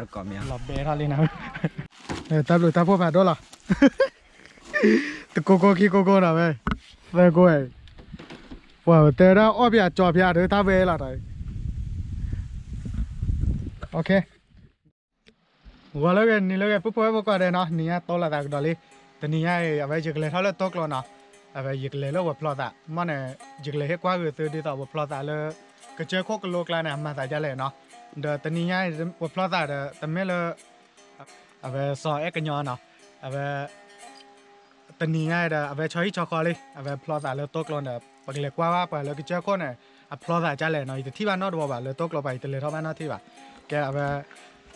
လီၤဘဲထီၣ်လံနၤ, တၢ်ဘျုးတၢ်ဖှိၣ်ဖးဒိၣ်လီၤ, တကိကိခံကိကိနီၤဝဲ, သၢကိဝဲ, ပှၤတဲဒၣ်အီၣ်ဖၠးကၠီဖၠးဒီးတၢ်ဝဲလီၤ, ဂီၤလၢဂ့ၤ နံၤလၢဂ့ၤ ပုၢ်ဖိဝဲၢ်ဖိကိးဂၤဒဲးနီၤ, နံၤညါတီလိာ်သးကဒီးလံ, တနံၤညါအံၤ အဝဲယကလဲၤထီၣ်လၢတိကျိၤနီၤ, အဝဲယကလဲၤလၢဝဲၤဖျီသး မ့ၢ်န့ၣ်, ယကလဲၤဟ့ၣ်ကွၢ်ဂုာ်သုဒ်သိးဝဲၤဖျီသးလၢ ကစၢၢ်ခိၣ်ကလိကျါန့ၣ် အမၤသးဒ်လဲၣ်နီၤ, ဒီးတနံၤညါအံၤ ဝဲၤဖျီသးဒီး တမ့ၢ်လၢ အဝဲစီၤအဲၣ်ကညီနီၤ, အဝဲ တနံၤညါအံၤဒီး အဝဲဆီဟံၣ်ဆီဃီလံ, အဝဲဖျီသးလၢတိကျိၤန့ၣ် ပကလဲၤကွၢ်ဘၣ်ပှၤလၢကစၢၢ်ခိၣ်န့ၣ် အဖျီသးဒ်လဲၣ်နီၤ, ယတထံၣ်ဘၣ်နီတဝီဘၣ် လၢတိကျိၤပှၤ ယတလဲၤထီၣ်ဘၣ်နီတထံၣ်ဘၣ်, ကဲအဝဲ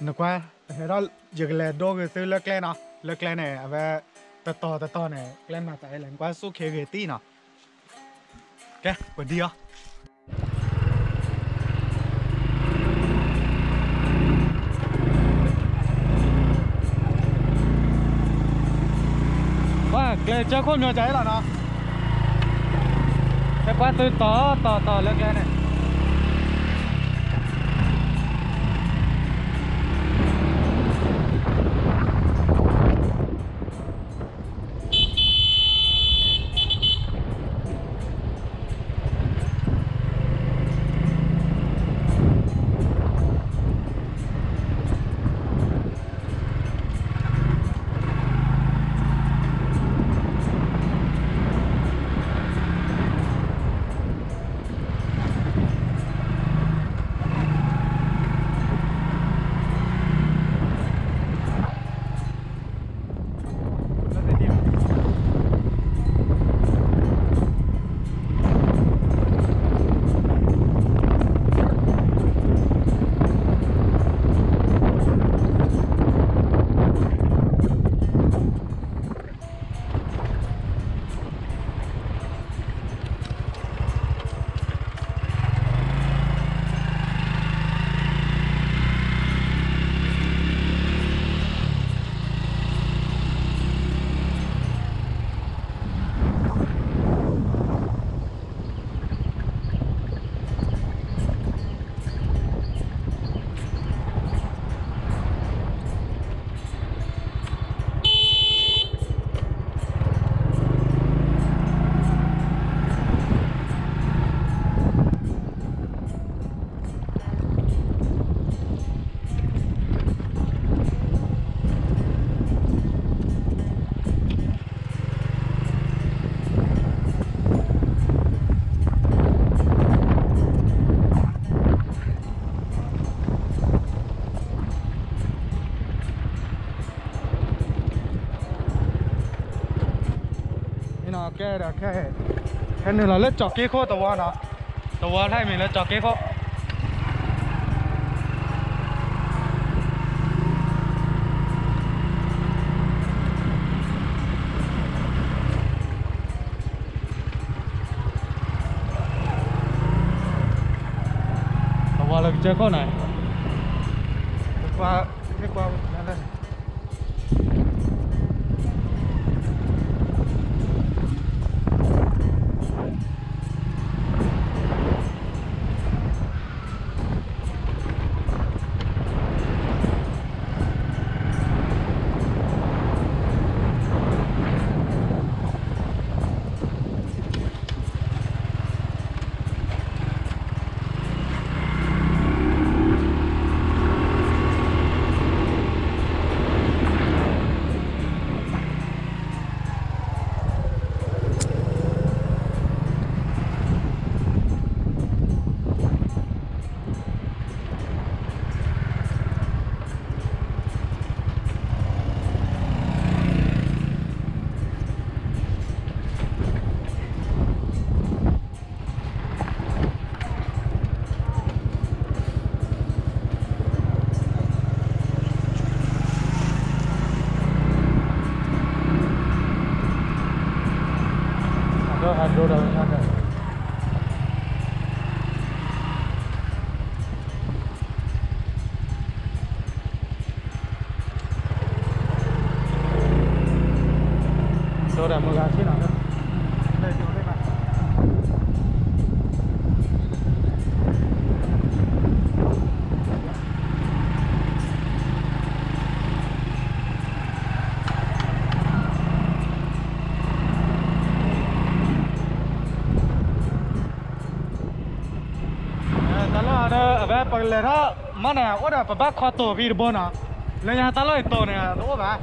နကွၢ် ဟဲထီၣ် ယကလဲၤဒိဂုာ်သုလၢကျဲနီၤ, လၢကျဲန့ၣ် အဝဲ တတီၤတတီၤန့ၣ် ကျဲမၤသးဒ်လဲၣ် နကွၢ်စူၣ်ခ့ဂ့ၤတံၢ်နီၤ, ကဲ ပဒံအီၤ ပှၤကျဲကစၢၢ်ခိၣ်မညီၤကၠၤအံၤလီၤနီၤ, ဟဲကွၢ်သုတီတီတီလၢကျဲန့ၣ် ကဲဒီး ခဲနုာ်လီၤလၢကၠီၤက့ခိၣ်တဝီနီၤ, တဝီဖျၢၣ်မံၤလၢကၠီၤက့ခိၣ် တဝီလၢကစၢၢ်ခိၣ်န့ၣ်, ကွၢ် ကွၢ် ဒိဒီးမုၢ်ဂၤဆ့ၣ်နီၤ, လၢဒိသ့ၣ်ဘၣ်, လဲၤထီၣ်မ့ၢ်န့ၣ် အိၣ်ဒီးပဘၣ်ခီတိၤဖဲတဘိနီၤ, လၢညါတၢ်လီၢ်အံၤတိၤန့ၣ် တအိၣ်ဘၣ်.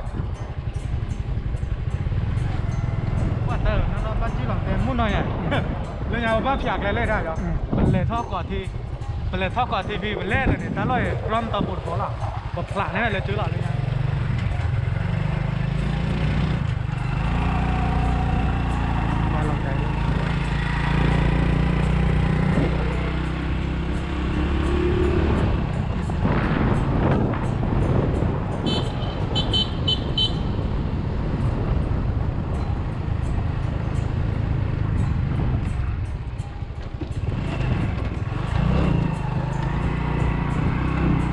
ပှၤတၢ်နီၢ်နီၢ်ဘၣ်ကံၣ်လီၤတဲမုၢ်နီၤယါ, လၢညါပဘၣ်ဖျးကျဲလဲၣ်ဒၣ်ယီၤ, ပလဲၤထီၣ်ကီးထံ, ပလဲၤထီၣ်ကီးထံဖဲပလဲၣ်န့ၣ် တၢ်လီၢ်အံၤ ကြၢးမတၤပိာ်တဘိလီၤ, ပဖျးန့ၣ်လၢကၠိလီၤလၢညါ.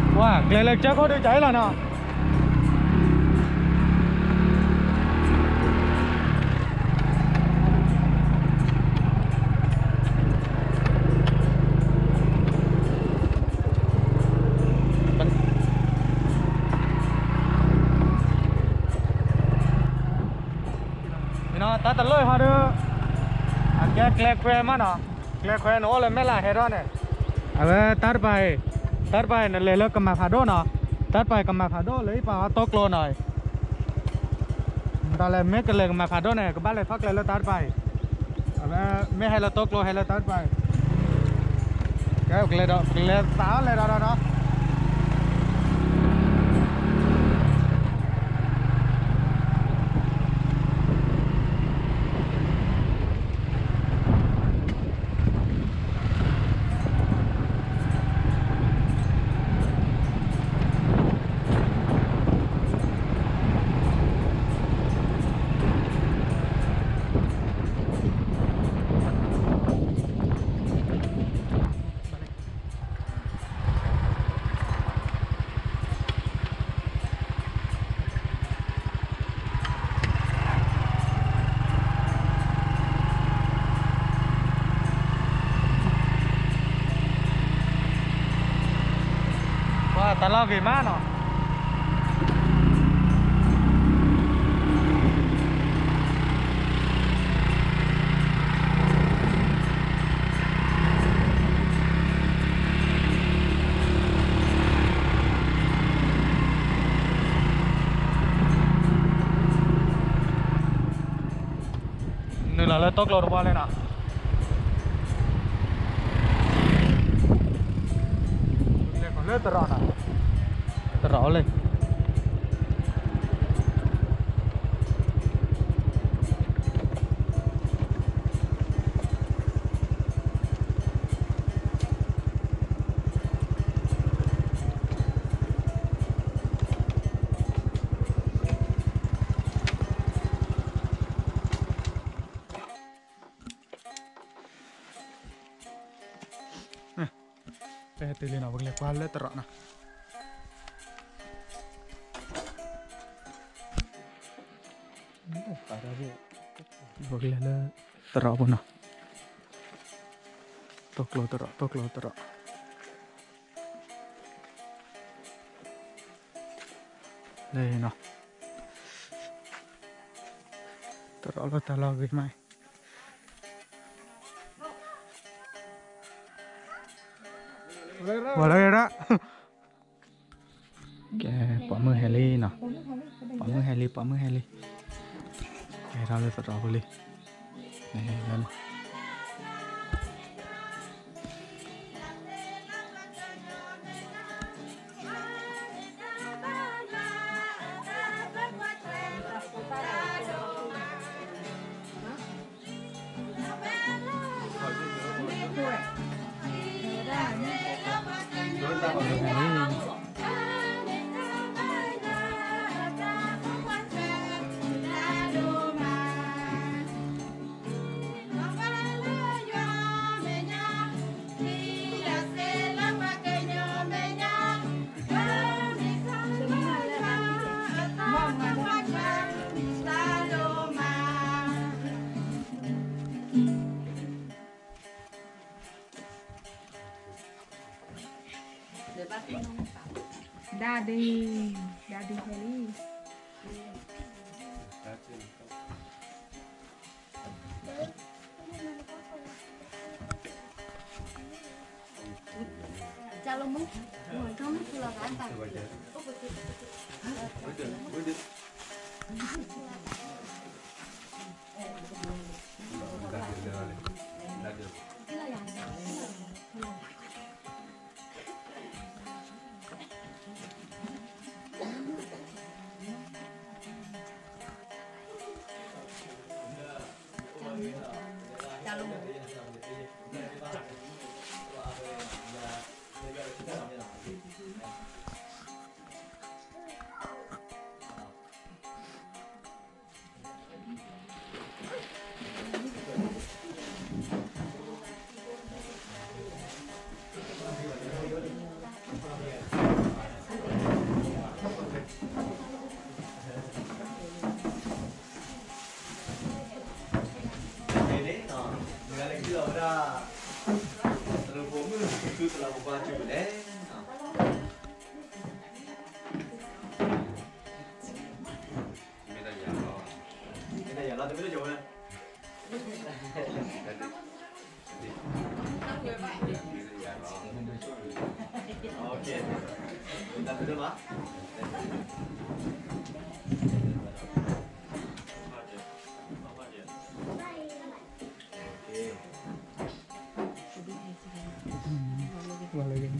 ပှၤကျဲလၢကစၢၢ်ခိၣ်ဒုးကၠဲလီၤနီၤ. မ့ၢ်နီၤ တၢ်တလီၢ်ဟီဒီး အကဲကျဲခွဲမးနီၤ, ကျဲခွဲန့ၣ်အိၣ်လၢမဲၢ်လးဟဲထီၣ်န့ၣ်, အဝဲတၢ်တပၤအံၤ, တၢ်တပၤအံၤနလဲၤလၢကမၤဖးဒိၣ်နီၤ, တၢ်တပၤအံၤကမၤဖးဒိၣ်လၢအံၤပာ်အီၤတိကျိနီၤ, မတၤလဲၣ်မ့ၢ်ကလဲၤကမၤဖးဒိၣ်န့ၣ် ကဘၣ်လဲၤထီၣ်ကျဲလၢတၢ်တပၤအံၤ, အဝဲမ့ၢ်ဟဲလၢတိကျိဟဲလၢတၢ်တပၤအံၤ, ကဲကလဲၤဒီး ကလဲၤသးအီၤလဲၤဒီးဒီးဒီး ပှၤတၢ်လီၢ်ဂ့ၤမးနီၤ. နုာ်လီၤလၢတိကျိတဘီလံနီၤ, လဲၤလၢတရီးနီၤ, တရီးလံ. ပဟဲတုၤလံနီၤ, ပကလဲၤကွၢ်လၢတရီးနီၤ, ပကလဲၤလၢတရီးပူၤနီၤ, တိကျိတရီး တိကျိတရီး လၢနီၤ, တရီးလီၤတၢ်လီၢ်ဂ့ၤမး, ဝဲလၢဒၣ် ကဲ ပိာ်မုၣ်ဟဲလံနီၤ, ပိာ်မုၣ်ဟဲလံ ပိာ်မုၣ်ဟဲလံ, ကဲထီၣ်လၢသရီးပူၤလံ, န့ၣ် ဒါဒံ, ဒါဒံဟဲလံ. တၢ်လၢမူ, မူထီမူထူလီၤဂာ်တၢ်, တၢ်လၢမူ န့ၣ် မ့ၢ်ဂၤလၢခံလီၤဝဲဒၣ် တရူးဖိမုၣ် သုတလးဖိခွါစုပူၤလဲၣ်, မ့ၢ်တၢ်ယၤလီၤ, မ့ၢ်တၢ်ယၤလီၤ တမ့ၢ်တၢ်ယၤဝဲ ဒီး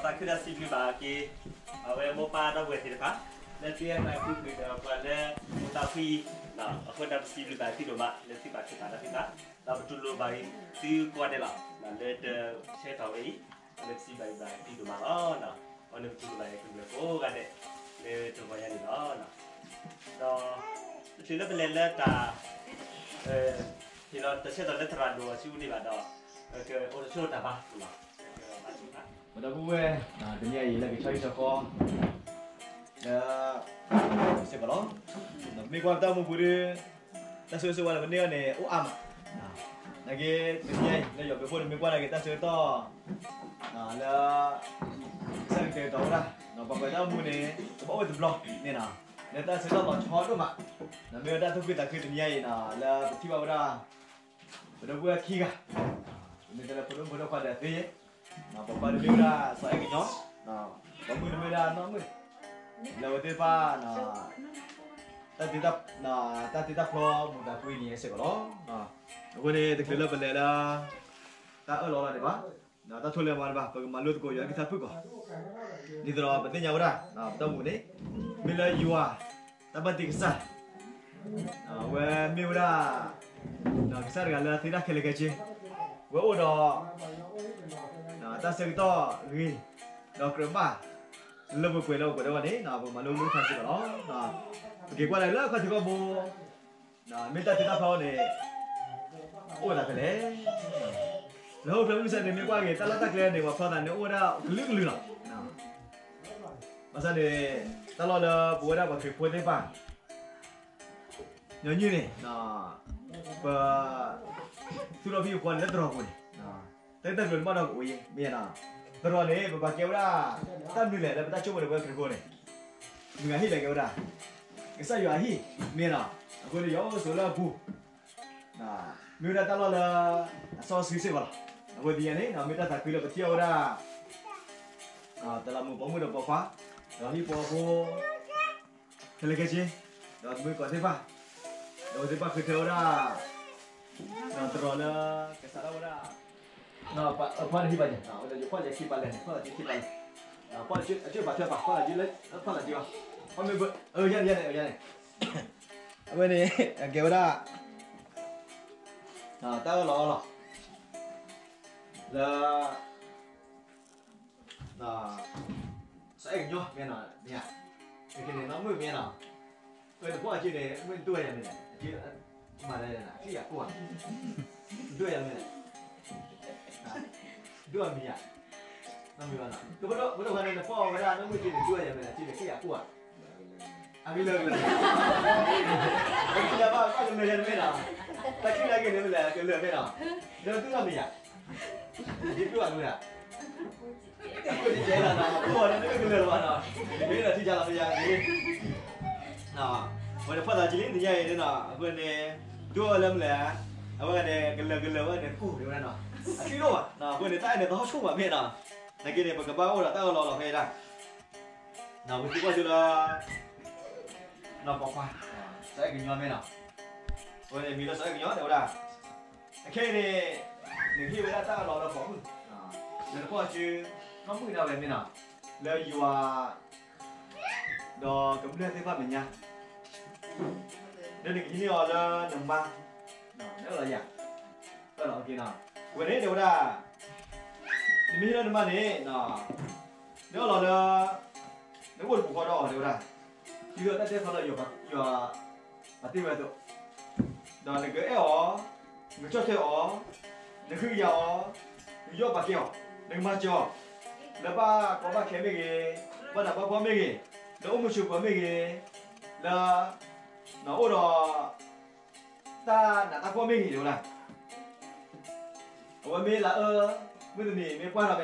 သးခုဒီးစံးဘျုးဘၣ်က့ၤ အဝဲမိၢ်ပၢ်ဒီပုၢ်ဝဲၢ်သ့ၣ်တဖၣ် လၢသုဟဲပာ်ဃုာ်ဒီးပှၤလၢမိၢ်သးဖှံအံၤ, အဃိဒီးပစံးဘျုးဘၣ်သုဒိၣ်မး လၢသုဘၣ်ထုကဖၣ်ဒီးသုသး, ဒီးပတူၢ်လိာ်ဘၣ်သုကိးဂၤဒဲးလီၤ. လၢတဆၢကတီၢ်ဝဲအံၤ လၢပစံးဘၣ်ယွၤဘၣ်သုဒိၣ်မးလီၤ. အဃိန့ၣ်ပတူၢ်လိာ်ဘၣ်ယွၤကိးဂၤဒဲး လၢတဂီၤညါန့ၣ်လီၤ. ဒီး တချုးလၢပလဲၤလၢတၢ် ဟ့ၣ်လီၤတၢ်ဆၢကတီၢ်လၢသရၣ်ဒိၣ်အစုပူၤန့ၣ်ဘၣ်ဒီး ကအိၣ်တၢ်ဆိၣ်တၢ်ဘါ ပဒီပုၢ်ဝဲၢ် တနံၤအံၤလၢကဆီဟံၣ်ဆီဃီ လၢ စ့ၢ်ကီးလီၤ. မ့ၢ်ကွၢ်ပတၢ်အိၣ်မူပူၤဒီး တၢ်ဆိၣ်ဂ့ၤဆိၣ်ဝါလၢပန့ၢ်အီၤန့ၣ် အိၣ်အါမး, နာ်က့ တနံၤအံၤ လၢယွၤဘျုးဖှိၣ်န့ၣ် မ့ၢ်ကွၢ်နာ်က့ၤတၢ်ဆၢကတီၢ် လၢ ကစၢ်ယွၤကတဲာ်ကတီၤဝဲဒၣ် ပှၤကွဲးတၢ်အိၣ်မူန့ၣ် ကဘၣ်အိၣ်တဘျီန့ၣ်နီၤ, လၢတၢ်ဆၢကတီၢ်လီၤဆီဒိၣ်မး, မ့ၢ်ဝဲဒၣ်တၢ်သူၣ်ခုသးခုတနံၤအံၤနီၤ လၢပထံၣ်ဘၣ်ဝဲဒၣ် ပဒီပုၢ်ဝဲၢ်ခံဂၤ မ့ၢ်တဲလၢဖိဒိၣ်မုၣ်ဖိဒိၣ်ခွါဒီးသ့, ပှၤကွၢ်တမ့ၢ်ဝဲဒၣ်စီၤအဲၣ်ကညီ, ပိာ်မုၣ်တမ့ၢ်ဝဲဒၣ်နီၢ်မုၣ်, လၢအဝဲသ့ၣ်တဖၣ် တၢ်တ့တၢ် တၢ်တ့တၢ်ဖျီမူးတၢ်ကွံန့ၣ်စ့ၢ်ကီးလီၤ. အဃိန့ၣ် တချုးလၢပလဲၤလၢ တၢ်အၢၣ်လီၤလီၤဒံးဘၣ်, တၢ်ထိၣ်လဲၤမၤဒံးဘၣ် ပကမၤလိသကိးယွၤအကလုၢ်ကထါဖုၣ်ကိာ်, ဒ်သိးဒီးပသ့ၣ်ညါဝဲဒၣ် ပတၢ်အိၣ်မူန့ၣ် မ့ၢ်လၢယွၤ တၢ်ဘၣ်တ့ကစၢ် အဝဲမ့ၢ်ဝဲဒၣ် ကစၢ်တဂၤလၢသ့တၢ်ခဲလၢာ်ခဲဆ့, ဝဲအိၣ်ဒီး တၢ်ဆၢကတီၢ်ဂ့ၤ ဒီးကြၢးဘၣ် လၢပှဲၤပှဲၤလၢပှဲၤပှဲၤဒီးဝဲန့ၣ် ပကမၤလိကလုၢ်ကထါစ့ၢ်ကီးလီၤ. ပက့ၤကွၢ်ဒၣ်လၢခီၣ်ထံးခီၣ်ဘိ မ့ၢ်တၢ်တ့တၢ်ဖျီန့ၣ် အိၣ်ဝဲဒၣ်ဖဲလဲၣ်. လၢဟီၣ်ခိၣ်ချၢမုၢ်ဆါန့ၣ် မ့ၢ်ကွၢ်က့ၤ တၢ်လီၢ်တၢ်ကျဲန့ၣ် ပှၤဖျီသးန့ၣ် အိၣ်ဝဲဒၣ်ကလုာ်ကလုာ်လီၤ. ဘၣ်ဆၣ်န့ၣ် တၢ်လီၢ်လၢပဝဲဒၣ်ပှၤခရံာ်ဖိသ့ၣ်တဖၣ် ညီနုၢ်န့ၣ် ပ သူၣ်ထီၣ်ဖံးဃီန့ၣ်လၢသရိာ်ပူၤန့ၣ် တၢ်တၢ်ကျိၤန့ၣ်ဘၣ်ဒီးကအိၣ်ယဲ မ့ၢ်နီၤ, သရိာ်န့ၣ် ပပာ်ကဲဝဲဒၣ် တၢ်မနုၤလဲၣ် လၢပတၢ်ဆိကမိၣ်န့ၣ် ပဝဲခရံာ်ဖိန့ၣ် မုၢ်ဂၤဟံၣ်လဲၣ်ကဲဝဲဒၣ် ကစၢ်ယွၤအဟံၣ် မ့ၢ်နီၤ, အဃိန့ၣ် ယွၤအိၣ်ဆိးလၢအပူၤ မ့ၢ်ဝဲဒၣ်တၢ်လီၢ်လၢ အစီဆှံစ့ၢ်ကီးလီၤ. အဃိဒ်အံၤန့ၣ် မ့ၢ်တၢ်သးခုလၢပထံၣ်အီၤဝဲဒၣ် တလးမူးပိာ်မုၣ်ဒီးပိာ်ခွါ ဒီးဟံၣ်ဖိဃီဖိ ခဲလၢာ်ခဲဆ့ ဒီးမုၢ်ကီၢ်သ့ၣ်တဖၣ် ဒီးအဝဲသ့ၣ်တဖၣ်ဃုထၢဝဲဒၣ် သရိာ်လၢကစးထီၣ်ဝဲဒၣ် ဖီၣ်တဟံၣ်ဘၣ်ညါ ဖီၣ်လၢက့ၤခံပာ်လဲၣ်န့ၣ် ဖီၣ်လၢက့ၤခံပာ်လဲၣ် ဖီၣ်လၢက့ၤဘၣ်ထွဲဘၣ် ဖီၣ်လၢက့ၤလၢ ဖီၣ်လၢက့ၤဘၣ် ဖီၣ်မ့ၢ်ဘၣ် အၢ ယၤန့ၣ် ယၤန့ၣ် အၢ ယၤန့ၣ် အဝဲန့ၣ် အကဲဝဲဒၣ် တၢ်အၢၣ်လီၤအီလီၤ လၢ စီၤအဲၣ်ကညီမ့ၢ်နီၤ မ့ၢ်ဧါ ကန့ၣ်နီၢ်မုၣ်မ့ၢ်နီၤ အၢ နဖီၣ်အစုန့ၣ် မ့ၢ်နတူၢ်ယၤမ့ၢ်လဲၣ် အစု မၤလဲၣ် အစုယၤကိၢ်ဧါ နတူၢ်ယၤမ့ၢ်လဲၣ် ဒိၣ်အမံၤဧါ, နီၢ်မံၤဘၣ်နီၤ, ကပဒိၣ်ကပဒိၣ်ခါန့ၣ် နဖီၣ်အီၤဝဲဒၣ် နီၢ်မုၣ်က့န့ၣ် ဒိၣ်ယၤမဲာ်လၢက့န့ၣ် ခဲယၤကိၢ်ဧါ, အမံၤလၢကလၢာ်, အမံၤလၢကလၢာ်မဲာ်နီၤ, တၢ်ခံဂၤက့န့ၣ်မ့ၢ်လဲၣ် ကလၢာ်မဲာ်နီၤ, ဒီးသူၣ်နီၢ်မံၤဧါ, ဒ်ဒိၣ်အမံၤဧါ, ကဲလၢနကိၢ်အီၤန့ၣ် နကလၢာ်လၢၤဘၣ်နီၤ, မ့ၢ်ဒီးထံဆါလီၤမ့ၢ်ယၤန့ၣ် အဝဲန့ၣ်ဖီၣ်သးကံလံ နညါအံၤန့ၣ်နီၤ, အဃိန့ၣ် ဒိၣ်အီၤလၢမနုၤလဲၣ်, အဝဲန့ၣ် ကလၢာ်ကလၢာ်ဝဲန့ၣ် ကိၢ်ဒံးဝဲဒၣ်နီၤ, အထံၣ်ဒိၣ်ဘၣ်, အဃိန့ၣ် တၢ်အဲၣ်န့ၣ် သဟီၣ်ဆိၣ်ဘၣ်မ့ၢ်နီၤ, နာ်က့န့ၣ် ပကဘၣ်အိၣ်ဒီးတၢ်အၢၣ်လီၤလီၤဖဲဒၣ်, ဝံသးစူၤလၢ နီၢ်ပိာ်ခွါ, စီၤအဲၣ်ကညီမ့ၢ်နီၤ, အဝဲန့ၣ်မံၤလၢစီၤအဲၣ်ကညီတဲဝဲဒၣ်, အခဲအံၤန့ၣ် နကဟ့ၣ်ဝဲဒၣ်တၢ်အၢၣ်လီၤလၢပိာ်မုၣ်, လၢနကွၢ်စၢၤ နီၢ်မုၣ်ဒၣ်ဝဲမ့ၢ်နီၤ, လၢယွၤ ဒီးကမျၢၢ်သ့ၣ်တဖၣ်မဲာ်ညါ, ဒီးနကဟံးန့ၢ်အီၤလၢနမါ, နအၢၣ်လီၤယၤ, အၢၣ်လီၤ, အဝဲန့ၣ်တဲဝဲဒၣ်, နမ့ၢ်ဟ့ၣ်လၢနမါန့ၣ်, နအၢၣ်လီၤလၢ နအိၣ်တပူၤဃီဒီးအီၤတဲဝဲဒၣ်, ဒ်သိးတၢ်တဲဖျါလၢယွၤပာ်တ့ၢ်ဝဲအသိး, ဒီးနကအဲၣ်အီၤ, နကဆီၣ်ထွဲအီၤ, နကဟုကယာ်အီၤ, နကယီၣ်ပာ်ကဲအီၤ, နကမၤစၢၤအီၤ, လၢဘၣ်ကီဘၣ်ခဲမ့ၢ်ဂ့ၤ, ဘၣ်နးဘၣ်ဖှီၣ်မ့ၢ်ဂ့ၤ, လၢအိၣ်မုာ်ဆိးပၢၤမ့ၢ်ဂ့ၤ, လၢ နအိၣ်ဒီး တၢ်နးတၢ်ဖှီၣ်မ့ၢ်ဂ့ၤတဲဝဲဒၣ်, အဝဲမ့ၢ်လၢအၢ, မုၢ်တနံၤမ့ၢ်ပှၢ်ထီၣ်ဖဲနီၤ,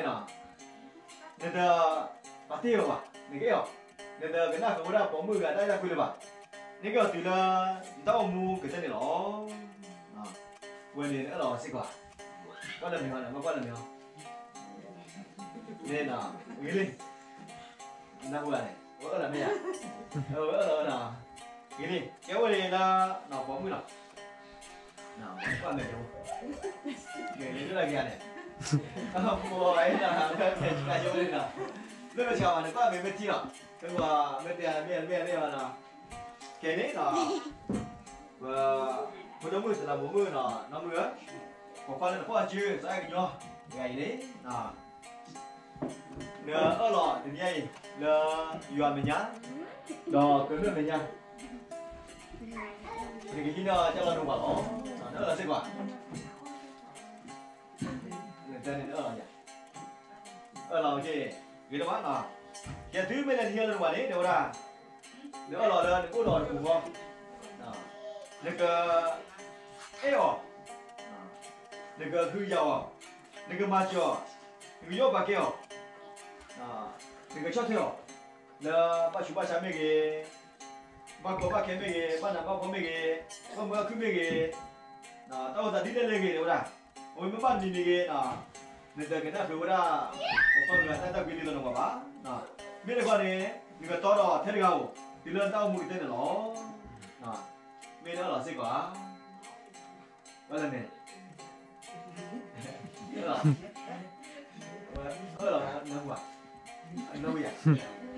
နတပာ်တ့ၢ်အီၤဘၣ်, နကအဲၣ်အီၤ, နတကနၣ်ဃုာ်ဝဲဒၣ်ပိာ်မုၣ်ဂၤတၢ်အဲၣ်တၢ်ကွံလၢၤဘၣ်, နကအဲၣ်အီၤတုၤလၢ နတၢ်အိၣ်မူကတၢၢ်န့ၣ်လီၤ. ဝဲန့ၣ်နအၢၣ်လီၤစ့ၢ်ကီးဧါ, ကွၢ်လၢမ့ၢ်ဟီ, ကွၢ်လၢမ့ၢ်ဟီ, န့ၣ်, ဂ့ၤလံ, နၢ်ဟူဧါန့ၣ်, ဝဲအၢၣ်လီၤမ့ၢ်ဧါ, ဝဲအၢၣ်လီၤဝဲနီၤ, ဂ့ၤလံ, ကဲဝဲန့ၣ်လၢ ပိာ်မုၣ်နီၤ ကွၢ်မဲာ်တဲ, ကဲလံဒၣ်က့ၤဧါန့ၣ်, ပှၤအံၤနီၤ, ကဲကဲယိန့ၣ်နီၤ, လၢမ့ၢ်ဆှးဘၣ်န့ၣ် ကွၢ်မဲာ်မ့ၢ်ထံလီၤ, မ့ၢ်တဲမ့ၢ်မ့ၢ်မ့ၢ်နီၤ, ကဲန့ၣ်နီၤ, ပ, ဖိဒိၣ်မုၣ်တလးပိာ်မုၣ်နီၤ, နီၢ်မုၣ်ဧၢ, ပိာ်ခွါလၢနဖီၣ်အစု စီၤအဲၣ်ကညီ, ဂၤအံၤန့ၣ် နအၢၣ်လီၤတနံၤအံၤ လၢယွၤမဲာ်ညါ, ဒီးကမျၢၢ်မဲာ်ညါ, နကဟံးန့ၢ်အီၤတၢ်လီၢ်တအိၣ်ဘၣ်လီၤ. နအၢၣ်လီၤစ့ၢ်ကီးဧါ, နတဲန့ၣ်နအၢၣ်လီၤဧါ, အၢၣ်လီၤ, ဂ့ၤတဘၣ်, ကဲတုၤမ့ၢ်လဲၤနဟံးအီၤလၢနဝၤန့ၣ် တဲဝဲဒၣ်, နအၢၣ်လီၤလၢနကအိၣ်ဒီးတပူၤဃီ, နကအဲၣ်အီၤ, နကဟုကယာ်အီၤ, နကမၤစၢၤအီၤ, နကယီၣ်ပာ်ကဲအီၤ, နကဆီၣ်ထွဲအီၤ, လၢဘၣ်ဆူးဘၣ်ဆါမ့ၢ်ဂ့ၤ, ဘၣ်ကီဘၣ်ခဲမ့ၢ်ဂ့ၤ, ဘၣ်နးဘၣ်ဖှီၣ်မ့ၢ်ဂ့ၤ, ဘၣ်မုာ်ဘၣ်ခုၣ်မ့ၢ်ဂ့ၤ, တၢ်အိၣ်သးဒ်လဲၣ်လဲၣ်ဂ့ၤ တဲဝဲဒၣ်, အဝဲမ့ၢ်ဘၣ်တမံၤမ့ၢ်ဂ့ၤ, နတကနၣ်ဃုာ်ဝဲဒၣ် ပှၤကွၢ်ဂၤတၢ်အဲၣ်တၢ်ကွံဒ်သိးနဝၤဘၣ်. မ့ၢ်တခီန့ၣ် နကတီဒီးထဲတဂၤဧိၤ တုၤလၢနတၢ်အိၣ်မူကတၢၢ်န့ၣ်လီၤ. မ့ၢ်နအၢၣ်လီၤစ့ၢ်ကီးဧါ. ဝဲလဲၣ်န့ၣ် အၢၣ်လီၤ, အၢၣ်လီၤ, နၢ်ဟူဧါ, နၢ်ဟူဧါ, က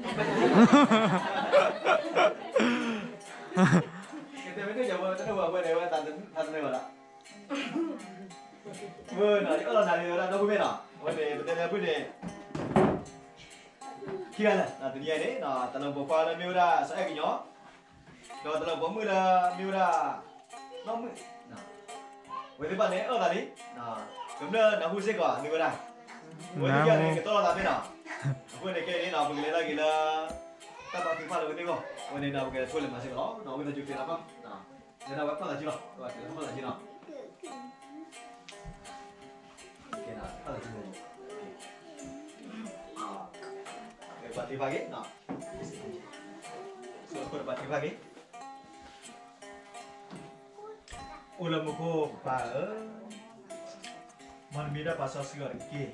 တဲမ့ၢ်တၢ်ယၤဝဲ တနၢ်ဟူအဝဲန့ၣ် ဝဲသးတနၢ်ဘၣ်လီၤ. မ့ၢ်နီၤ ယအၢၣ်လီၤနၤန့ၣ် ဝဲဒၣ်ဒီပုၢ်ဝဲၢ်နီၤ, အဝဲန့ၣ် ပတဲလၢဖုၣ်န့ၣ် ခံဂၤလၢာ်, တနံၤအံၤန့ၣ် တလးပိာ်ခွါလၢမ့ၢ်ဝဲဒၣ်စီၤအဲၣ်ကညီ ဒီးတလးပိာ်မုၣ်လၢမ့ၢ်ဝဲဒၣ် နီၢ်မုၣ်, ဝဲသ့ၣ်တဖၣ်န့ၣ်အၢၣ်သးလံ, ကမျၢၢ်နၢ်ဟူစ့ၢ်ကီးမ့ၢ်ဝဲဒၣ်, ဝဲသ့ၣ်တဖၣ်န့ၣ် ကတီၢ်လိာ်သးဖဲနီၤ, အဃိန့ၣ်ခဲအံၤန့ၣ် ပကလဲၤလၢက့ၤလၢ တၢ်ဘါထုကဖၣ်လၢဝဲသ့ၣ်အဂီၢ်, အဝဲန့ၣ်ဒီးပကလဲၤဆိလၢမၤစ့ၢ်ကီးလီၤ, ဝံသးစူၤက့ၤလီၤ, လဲၤဒၣ်ဝဲဖီၣ်သးစုလီၤ, ဖီၣ်သးစုလီၤ. ပှၤသ့ၣ်တဖၣ်က့ၤ, ပှၤသ့ၣ်တဖၣ်က့ၤ, အိၣ်လၢမူခိၣ်ပၢ်ဧၢ, မ်နမံၤဒၣ်ပာ်စီဆှံအီၤတက့ၢ်.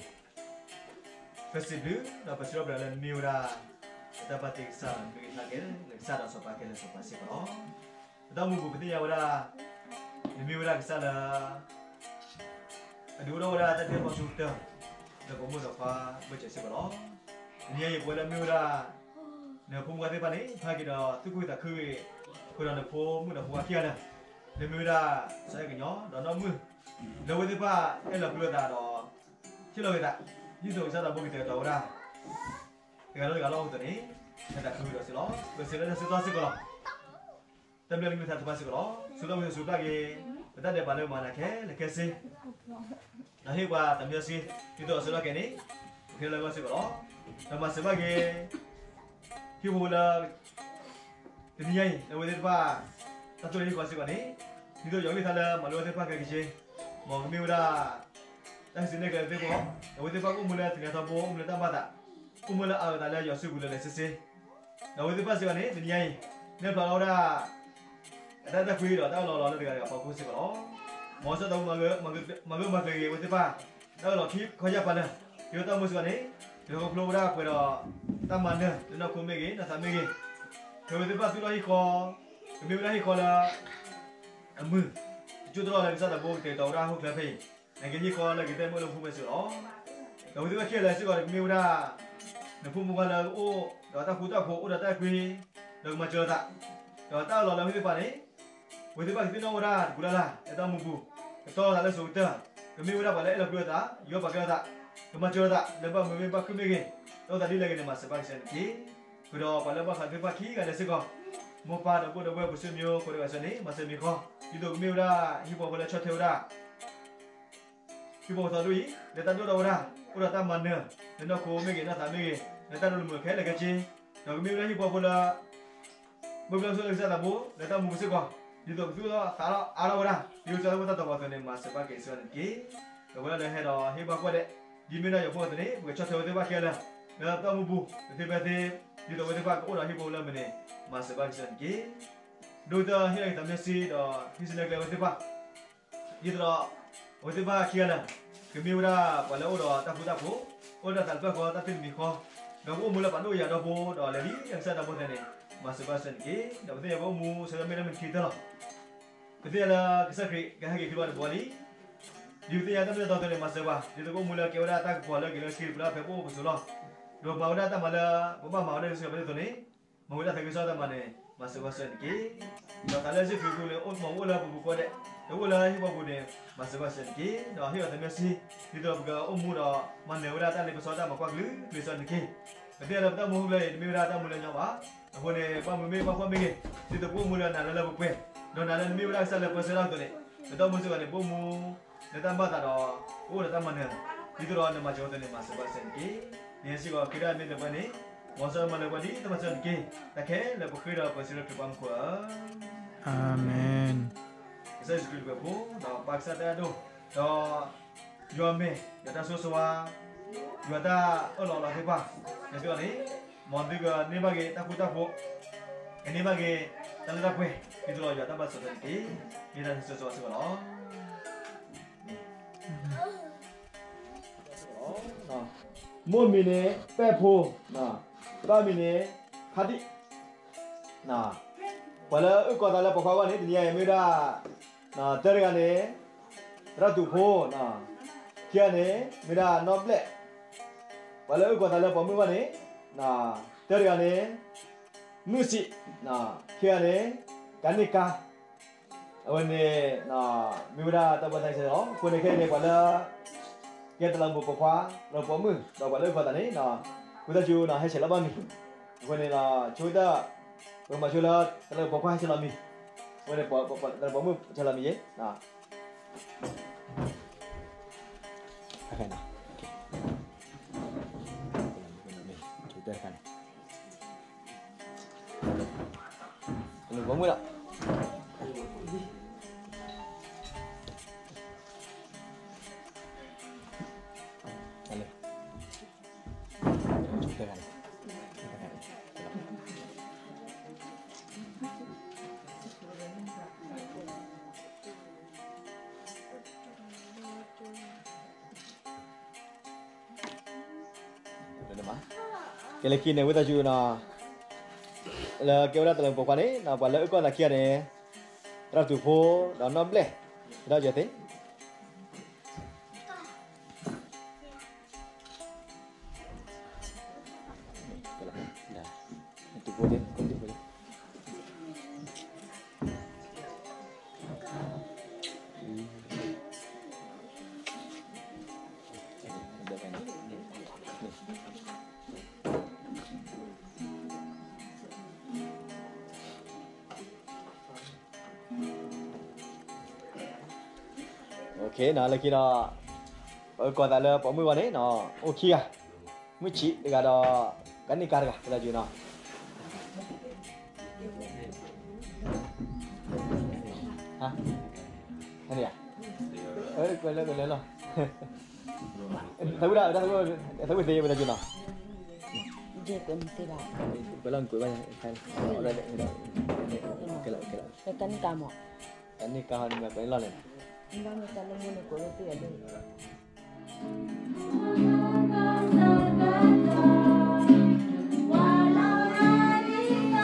ပစံးဘျုးဒီးပစံးထီၣ်ပတြၢၤလၢနမ့ၢ်ဝဲဒၣ် ပတၢ်ဘၣ်တ့ကစၢ်ဒီး နမ့ၢ်ကစၢ်ကဲလၢကစၢ်ဒီးစီၤပၤကဲလၢစီၤပၤစ့ၢ်ကီးလီၤ. ပတၢ်အိၣ်မူပူၤပသ့ၣ်ညါဝဲဒၣ် နမ့ၢ်ဝဲဒၣ်ကစၢ်လၢ အဒုးအိၣ်ထီၣ်ဝဲဒၣ်တၢ်ဒဲးဘးဆူကတၢၢ် လၢပမိၢ်ဒီးပၢ်ဘၢၣ်စၢၤစ့ၢ်ကီးလီၤ. တနံၤအံၤပဝဲလၢမ့ၢ်ဝဲဒၣ် နဖိမုၣ်ဖိခွါသ့ၣ်တဖၣ်န့ၣ် ဟဲက့ၤဒီးသူၣ်ခုသးခုဂ့ၤ ဃုာ်ဒီးနဖိမုၣ်ဒီးဖိခွါခံဂၤလၢာ် လၢမ့ၢ်ဝဲဒၣ်စီၤအဲၣ်ကညီဒီးနီၢ်မုၣ် လၢအဝဲသ့ၣ်တဖၣ်အဲၣ်လီၤကွံလိာ်သးဒီး ဟ့ၣ်လီၤက့ၤသး ဒ်သိးကစၢ်သးဘိကတဲာ်ကတီၤဝဲဒၣ် တဂၤဒီးတဂၤလၢအအိၣ်အသိးန့ၣ် ဟဲသးခုကဒီးစ့ၢ်ကီးလီၤ. ပစံးလၢတၢ်ဆၢကတီၢ်စ့ၢ်ကီးလီၤ. တၢ်ဘျုးလၢမုၢ်မဆါတဖၣ်စ့ၢ်ကီးလီၤ. ဆိၣ်ဂ့ၤဆိၣ်ဝါက့ၤ ပတၢ်ဒဲးဘးလၢမၤနၤခဲလၢာ်ခဲဆ့ ဒီးဟ့ၣ်ပှၤသးမံစီဆှံ ဒ်သိးအဆၢထီၣ်ကဲန့ၣ် ပကဟ့ၣ်လီၤဂီၢ်စ့ၢ်ကီးလီၤ. ဒီးမၤစၢၤဘၣ်က့ၤ ဟံၣ်ဖိလၢ တနံၤညါအံၤ လၢအဝဲသ့ၣ်တဖၣ် တၢ်တိၢ်လၢဟံၣ်ဃီစ့ၢ်ကီးန့ၣ် ဒ်သိးယွၤဂံၢ်သးလၢမၤလိအဝဲသ့ၣ်တဖၣ်ခဲက့ၤ မ်ကမ့ၢ်ဝဲဒၣ် တၢ်စံးန့ၢ်ကျဲသ့ၣ်တဖၣ်, အဝဲသ့ၣ်တဖၣ်ကအိၣ်မူလၢသနံၤထီဘိ, အိၣ်မူလၢတၢ်ဘၣ်သး, အိၣ်မူလၢအအၢအသးလၢယွၤစုပူၤလၢာ်လၢာ်ဆ့ဆ့, ဒီးအဝဲသ့ၣ်တဖၣ်စ့ၢ်ကီးန့ၣ် တနံၤညါအံၤ နဲၣ်ဖျါထီၣ်ဝဲဒၣ် အတၢ်အဲၣ်တၢ်ကွံဒီးတၢ်အၢၣ်လီၤလီၤလၢတဂၤတဂၤအဖီခိၣ်စ့ၢ်ကီးလီၤ. မ်ကစၢ်သး မၤဂၢၢ်မၤကျၢၤက့ၤအဝဲသ့ၣ်တဖၣ် တၢ်အၢၣ်လီၤခံခီယၢ်ပၤလၢာ်, ဒ်သိးတၢ်အိၣ်မူစ့ၢ်ကီးန့ၣ် ဒ်သိးကဖျိဝဲဒၣ်ပှဲၤဒီး တၢ်မၤနၢၤလၢနီၢ်ခိမ့ၢ်ဂ့ၤ နီၢ်သးမ့ၢ်ဂ့ၤ, ဖဲအဝဲသ့ၣ်တဖၣ်သူၣ်ထီၣ်ဟံၣ်ဃီ ကမ့ၢ်ဝဲဒၣ်ဟံၣ်ဃီလၢ အမုာ်, တကၠိၢ်တရီၣ်လၢကစၢ်သးဘိကတဲာ်ကတီၤဝဲဒၣ်ဟီၣ်ခိၣ်ချၢဖဲအံၤ, နာ်က့ဟံၣ်ဃီလၢကတဲာ်မ့ၢ်လၢပဖိမုၣ်စ့ၢ်ကီးလီၤ. ဒီးအဝဲသ့ၣ်တဖၣ်ခံဂၤလၢာ်စ့ၢ်ကီးန့ၣ် ကမ့ၢ်ဝဲဒၣ် နဖိမုၣ်ဖိခွါလၢအအိၣ်ဒီးတၢ်ဃူတၢ်ဖိး အိၣ်ဒီးတၢ်အဲၣ်ကွံ ဒီးကမၤစၢၤလိာ်သး, ဒီးတၢ်အၢၣ်လီၤလၢအဝဲသ့ၣ်တဖၣ်န့ၣ် အဝဲသ့ၣ်တဖၣ်ကသ့ၣ်နီၣ်ဝဲဒၣ်တကူလၢ်လၢ် လၢတၢ်အိၣ်မူပူၤ, ကတီၤလိာ်သးလၢစိၤကတၢၢ်, ကမ့ၢ်ဝဲဒၣ်ပှၤလၢအအဲၣ်လီၤကွံလိာ်သး, ယီၣ်ပာ်ကဲလိာ်သး, ကမၤစၢၤလိာ်သး လၢဘၣ်မုာ်မ့ၢ်ဘၣ်ခုၣ်မ့ၢ်ဂ့ၤ, တၢ်အိၣ်သးဒ်လဲၣ်ဂ့ၤန့ၣ် မၤစၢၤဘၣ်ကစၢ်န့ၣ်တက့ၢ်. ဃုာ်ဒီးပှၤလၢဘၣ်ဃးသ့ၣ်တဖၣ်ခံဂၤလၢာ်စ့ၢ်ကီး, မိၢ်ပၢ်ဒီးပုၢ်ဒီးဝဲၢ် ပှၤဆိမိၣ်မိၢ်ကိးဒဲးဂၤစ့ၢ်ကီးန့ၣ် မၤစၢၤမ့ၢ်ဃီ, ဒ်သိးကမ့ၢ်ဝဲဒၣ် ဟံၣ်ဖိဃီဖိလၢဆီၣ်ထွဲဝဲဒၣ် ဟံၣ်ဖိဃီဖိသီဒိၣ်အံၤ လၢတၢ်ဒိၣ်ထီၣ်ဝဲဒၣ်, အိၣ်ဒီးတၢ်မၤနၢၤ လၢနီၢ်ခိမ့ၢ်ဂ့ၤ နီၢ်သးမ့ၢ်ဂ့ၤ, လၢတၢ်ဒိၣ်လၢမုာ်ခဲလၢာ်ခဲဆ့, ဒီးကမ့ၢ်ဝဲဒၣ်ဟံၣ်ဖိဃီဖိလၢ မ့ၢ်ဘျီဆိလၢကစၢ်သးဘိ လၢတၢ်အိၣ်မူပူၤစ့ၢ်ကီး, ဒ်သိးကသူၣ်ထီၣ်သးထီၣ်အါထီၣ်ဝဲဒၣ် ဒ်ကစၢ်သးဘိတၢ်တပှၤသိးန့ၣ် မၤစၢၤဘၣ်က့ၤစ့ၢ်ကီးန့ၣ်တက့ၢ်. ဒီးပဝဲဒၣ်လၢဟဲဒီးဟ့ၣ်ဘၣ်ကိးဂၤဒဲး, ဒ်မ့ၢ်ဒၣ်ယွၤဖိအသိးန့ၣ် ပကဆီၣ်ထွဲဝဲသ့ၣ်တဖၣ်ခံဂၤလၢာ်, လၢတၢ်အိၣ်မူပူၤ တသ့ဖဲသ့, ဒ်သိးအဝဲသ့ၣ်တဖၣ်ကအိၣ်ဒီးဟံၣ်ဖိဃီဖိလၢအမုာ်န့ၣ် မၤစၢၤဘၣ်က့ၤစ့ၢ်ကီးန့ၣ်တက့ၢ်. ဒိၣ်ကတၢၢ်ဟ့ၣ်လီၤက့ၤသးမံစီဆှံဒီး ဟံးစုနဲၣ်ကျဲအဝဲသ့ၣ်တဖၣ် ဒ်သိးဒီး အဝဲသ့ၣ်တဖၣ်ခံဂၤလၢာ် ကမ့ၢ်ဝဲဒၣ်ပှၤလၢအအိၣ်ဒီးတၢ်ဃူတၢ်ဖိး, အိၣ်ဒီးတၢ်သးတဖျၢၣ်ဃီ တၢ်သ့ၣ်တမံၤဃီ, ဒီးကအိၣ်မူလၢပှၤဒိၣ်ယၤဒီဖိ ဒီးလဲၤလံကစၢ်သးဘိသ့ၣ်န့ၣ် မၤစၢၤဘၣ်စ့ၢ်ကီးန့ၣ်တက့ၢ်. ဒီးပသ့ၣ်ညါပအိၣ်မူဆၢကတီၢ်မ့ၢ်လၢမုၢ်ခံကတၢၢ်လီၤ. ပသ့ၣ်ညါလၢကစၢ်ခရံာ်ကဟဲက့ၤက့ၤလီၤတဘျီလံ. ဒ်ပသ့ၣ်ညါတၢ်မ့ၢ်တၢ်တီအသိးန့ၣ် မၤစၢၤပှၤ ဒ်သိးကအိၣ်မူလၢကဲဝဲဒၣ်တၢ်ကပီၤလၢအဂ့ၤလၢအဆံးတပူၤလၢအဖီခိၣ်ပစိၤလီၤ. ဒီးမၤဝဲဒၣ်တၢ်မၤလၢ ပဘၣ်မၤဝဲဒၣ်လၢစုပူၤဒ်သိးန့ၣ် မၤဝဲဒၣ်သးခုကစီၣ်တၢ်မၤန့ၣ် မၤစၢၤဘၣ်စ့ၢ်ကီးန့ၣ်တက့ၢ်. ဒီးသးလၢစုပူၤန့ၣ် အိၣ်မ့ၢ်အိၣ်လၢပပူၤကိးဂၤဒဲး, ဒီးအိၣ်လၢဟံၣ်ဖိပူၤန့ၣ် မၤစၢၤဘၣ်စ့ၢ်ကီးန့ၣ်တက့ၢ်. ဒီးဟ့ၣ်လီၤသးမံစီဆှံ ဒ်သိးပကအိၣ်မူဒီး မၤနၢၤဝဲဒၣ်တၢ်လ့ပစီတၢ်မၤကွၢ်ကလုာ်ကလုာ်စ့ၢ်ကီးန့ၣ်တက့ၢ်. ပသ့ၣ်ညါလၢပတၢ်အိၣ်မူလၢအံၤ တမ့ၢ်ဝဲဒၣ်တၢ်အိၣ်မူလၢညီဘၣ်. အဃိန့ၣ် ဘၣ်မုာ်မ့ၢ်ဘၣ်ဖှီၣ်မ့ၢ်ဂ့ၤ, ဒ်သိးပအိၣ်မူလၢနၤလၢလၢပှဲၤပှဲၤ, ဒီးနၤလၢနမ့ၢ်ဝဲဒၣ်ကစၢ်လၢပၢဆှၢတၢ်အသိးန့ၣ် ပတၢ်အိၣ်မူစ့ၢ်ကီးန့ၣ် ပအိၣ်မူ လၢတၢ်ဘၣ်သးဒီး ပအိၣ်ဒီးတၢ်မၤနၢၤ, ဒ်သိးဒီးနမၤစၢၤအသိးန့ၣ် မၤစၢၤဘၣ်စ့ၢ်ကီးန့ၣ်တက့ၢ်. နဟဲစ့ၢ်ကီး က့ၤဒၣ်မ့ၢ်လၢပှဲၤန့ၣ် မ်ကစၢ်မၤလၢပှဲၤဒ်တၢ်မၤစၢၤန့ၣ်တက့ၢ်. တၢ်ခဲလၢာ်ပဃ့ဒီးပစံးလၢခရံာ်ပှၢ်မူခိၣ်ဧၢ, အၤမ့ၣ်. ကစၢ်ယ့ၣ်ၡူးခရံာ်တပၤဖိ ဒီးပၢ်ကစၢ်တၢ်အဲၣ်ဒိၣ်, ဒီးယွၤမဲာ်, ယွၤတၢ်ဆိၣ်ဂ့ၤဆိၣ်ဝါ, ယွၤတၢ်အၢၣ်လီၤလီၤသ့ၣ်တဖၣ်, ယွၤသ့ၣ်တဖၣ်န့ၣ် မ်သုကန့ၢ်ဘၣ်က့ၤတၢ်ဃူတၢ်ဖိး, ကန့ၢ်ဘၣ်က့ၤတၢ်လၢတၢ်ပှဲၤ ဒ်သိးဒီးယွၤတၢ်ဘၣ်စံးတက့ၢ်. မ့ၢ်တၢ်ဆိၣ်ဂ့ၤဆိၣ်ဝါစ့ၢ်ကီးလီၤ. မိၢ်မံၤန့ၣ် ပဲၣ်ဖိ, ပၢ်မံၤန့ၣ် ဖါတံၣ်. ပှၤလၢအအုၣ်ကီၤသးလၢပိာ်ခွါအဂီၢ်န့ၣ် တနံၤအံၤမ့ၢ်ဒၣ် တၢတဂၤန့ၣ် သရၣ်တူာ်ဖိ, ခံဂၤန့ၣ် မ့ၢ်ဒၣ်နီၢ်ဘျဲၣ်. ပှၤလၢအအုၣ်ကီၤသးလၢပိာ်မုၣ်အဂီၢ်န့ၣ် တၢတဂၤန့ၣ် မုၢ်စံး, ခံဂၤန့ၣ် ကၤန့ၢ်ကါ. အဝဲန့ၣ် မ့ၢ်ဝဲဒၣ်တၢ်ဘၣ်သးစဲလီၤ. အဃိန့ၣ်ခဲအံၤန့ၣ် ပှၤလၢ ကဲတလးမူးပိာ်ခွါ လၢပိာ်မုၣ် ဒီးပှၤလၢအုၣ်ကီၤသးန့ၣ် ဃုသၣ်စူၤ ဟဲဆဲးလီၤဘၣ်မံၤ. အဃိန့ၣ် ဆိကတၢၢ် ပကမၤဆိလၢ တလးမူးပိာ်ခွါဟဲဆဲးလီၤမံၤ. အဃိန့ၣ် တလးပိာ်မုၣ်ဆဲးလီၤမံၤယဲ တလးပိာ်မုၣ်လီၤ. ကဲလၢခံန့ၣ် ဝံသးစူၤနီၤ, လၢကဲဝဲဒၣ်တလးမူးပိာ်ခွါန့ၣ် ပှၤလၢအုၣ်ကီၤသးခံဂၤန့ၣ် သရၣ်တူာ်ဖိ ဒီးနီၢ်ဘျဲၣ် ဒီးယသ့ၣ် လၢခံဒီး ပကီၢ်သးလၢပိာ်မုၣ်ဂီၢ်န့ၣ်နီၤ အိၣ်ခံဂၤ, မုၣ်ဆံးတဂၤဒီး ကန့ၢ်ကါတဂၤ ပလီၤက့ၤနီၤ. ဟါ, ဟါန့ၣ်ဧါ, ကွဲးလၢကွဲးလၢလီၤ, သးဝံၣ်ဒၣ် သးဝံၣ်သ့ ပလီၤက့ၤနီၤ. ကွဲးလီၤကွဲးဘၣ်, ကဲလီၤကဲလီၤ, တန့ၢ်ကါမး, တန့ၢ်ကါဟီန့ၣ် ကွဲးလီၤလဲၣ်. ကဲနီၤ, တၢ်ဘျုးဒိၣ်မးလၢ တၢ်သးဝံၣ်မုာ်ဒိၣ်မး,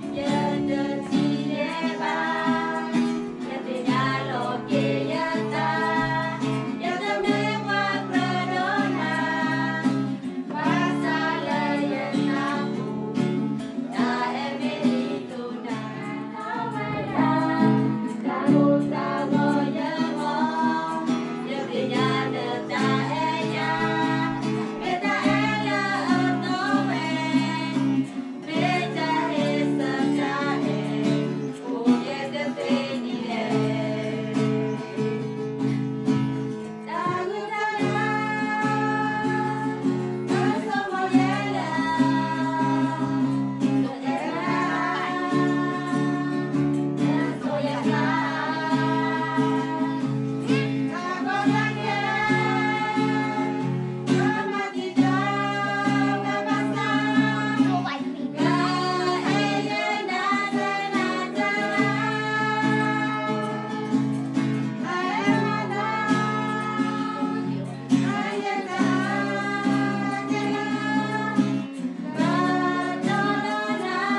ဂ့ၤ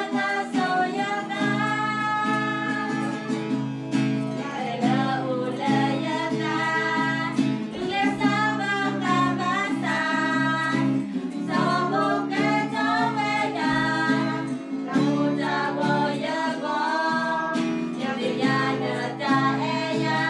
ဒိ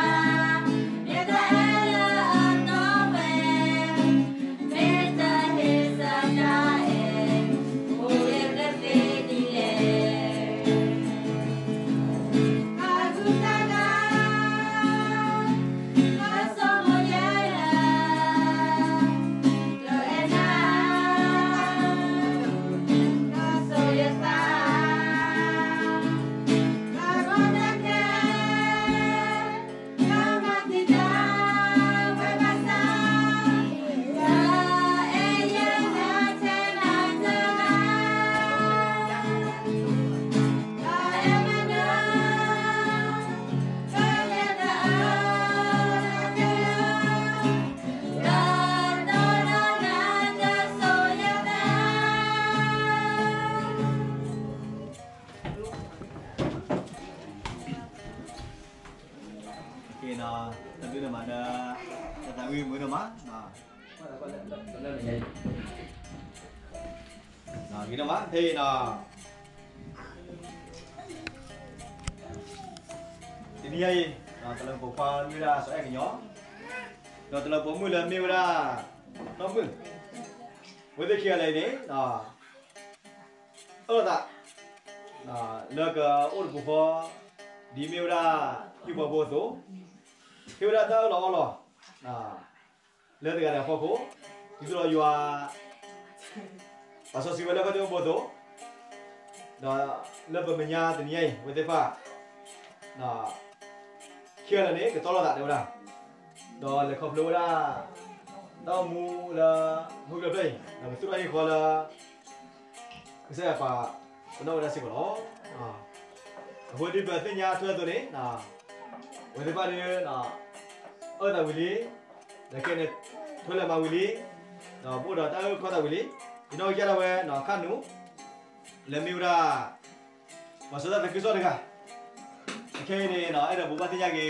ၣ်မး ဖဲအံၤနီၤ, တနံၤညါအံၤ တလၢပိာ်ခွါမ့ၢ်ဝဲဒၣ်စီၤအဲၣ်ကညီ, ဒီးတလၢပိာ်မုၣ်လၢမ့ၢ်ဝဲဒၣ် နီၢ်မုၣ်, ဝဲသ့ၣ်ခံဂၤလၢအံၤန့ၣ် အၢၣ်လီၤသး လၢကအိၣ်တပူၤဃီ ဒ်မ့ၢ်ဝဲဒၣ် ဟံၣ်ဖိဃီဖိအသိး, ဟ့ၣ်ဝဲဒၣ်တၢ်အၢၣ်လီၤအီလီၤ လၢတဂၤဒီးအဖီခိၣ်, ဒ်သိးဒီးယွၤ ပာ်စီဆှံဝဲလၢခီၣ်ထံးအိၣ်ဘိအသိး, ဒီးလၢပမဲာ်ညါတနံၤညါအံၤ ဝဲသ့ၣ်တဖၣ် ခံဂၤလၢာ်န့ၣ် ကတီၢ်လိာ်သးတဲဝဲဒၣ်, ဒီးလဲၤခီဖျိဝဲဒၣ် တၢ်အိၣ်မူလၢ ဟီၣ်ခိၣ်ချၢအံၤ ဒီးပသူၣ်ထီၣ်ဟံၣ်ဃီလၢ ကစၢ်ယွၤပာ်ပနီၣ်ဝဲဒၣ်စ့ၢ်ကီးလီၤ. အဃိဒ်ပသ့ၣ်ညါထွဲအသိးန့ၣ် ဝဲသ့ၣ်တဖၣ်ဒီး အၢၣ်သးဝံၤလံ, ဒီးခဲအံၤန့ၣ် ထွဲလဲၤမၤဝံၤလံ, ဒီးပအိၣ်ဒီးတၢ်အၢၣ်ခီသးဝံၤလံ, ယနီၢ်ကစၢ်ဒၣ်ဝဲ ခါနူာ် လၢမ့ၢ်ဝဲဒၣ် ပှၤစီတၢ်သးခုကစီၣ်တဂၤ, ခဲအံၤန့ၣ် အဲၣ်ဒိးဘိးဘၣ်သ့ၣ်ညါက့ၤ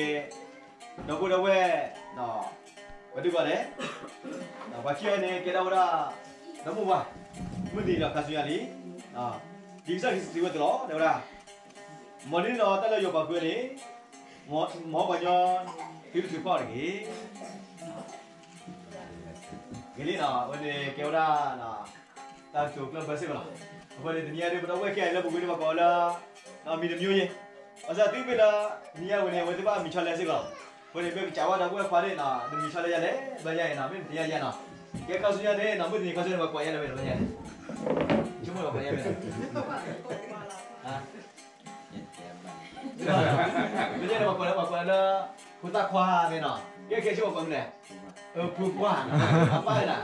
ဒီပုၢ်ဒီဝဲၢ် ပှၤဒုးပှၤလဲၣ်, ပှၤခံဂၤန့ၣ် ကဲဒၣ်ဝဲဒၣ် ဒီမိၢ်ဝၤ မုၢ်သံဒီးခါဆူညါလံ, ဒ်ကစၢ်ယ့ၣ်ၡူးစံးဝဲအသိးလီၤ တဲဝဲဒၣ်, မ်ဒ်န့ၣ်ဒီးတၢ်လၢယွၤပာ်ဃုာ်န့ၣ် မ်ပှၤကညီ သုတထုးဖီၣ်တဂ့ၤ. ဂ့ၤလံနီၤ, အဝဲန့ၣ်ကဲဝဲဒၣ် တၢ်ကတိၤကျၢၢ်ဘၢစ့ၢ်ကီးလီၤ. အဃိန့ၣ် တနံၤအံၤဒ်ပဒီပုၢ်ဝဲၢ်ခံဂၤအံၤလၢပဝ့ၤဒ်ပှၤကိးလၢ မံၤတမံၤယ့ၢ်, ဘၣ်ဆၣ်သနာ်က့လၢ တနံၤအံၤဝဲန့ၣ် အဝဲသ့ၣ်တဖၣ်မံၤဆီလဲစ့ၢ်ကီးလီၤ. အဃိန့ၣ် မ့ၢ်ကစံးဝဲဒီပုၢ်ဝဲၢ်ခွါန့ၣ်နီၤ နမံၤဆီလၢယၤလဲၣ်, ဘျီယၤအံၤနီၤ မ့ၢ်နတဲယၤနီၤ, ကဲခါဆူညါန့ၣ်နီၤ မုၢ်တနံၤခါဆူညါန့ၣ် ပှၤကွၢ်ယၤလၢမ့ၢ်နီၤ ဘျီယၤန့ၣ်, ဆိကမိၣ်လီၤပှၤယၤမ့ၢ်နီၤ, ဘျီယၤန့ၣ် ပှၤကွၢ်လၢ ပှၤကွၢ်လၢ ဖိသၣ်ခွါမ့ၢ်နီၤ, ကဲခဲဆူပှၤကွၢ်မနုၤလဲၣ်, အဖုပှၢ်, အပၢ်န့ၣ်,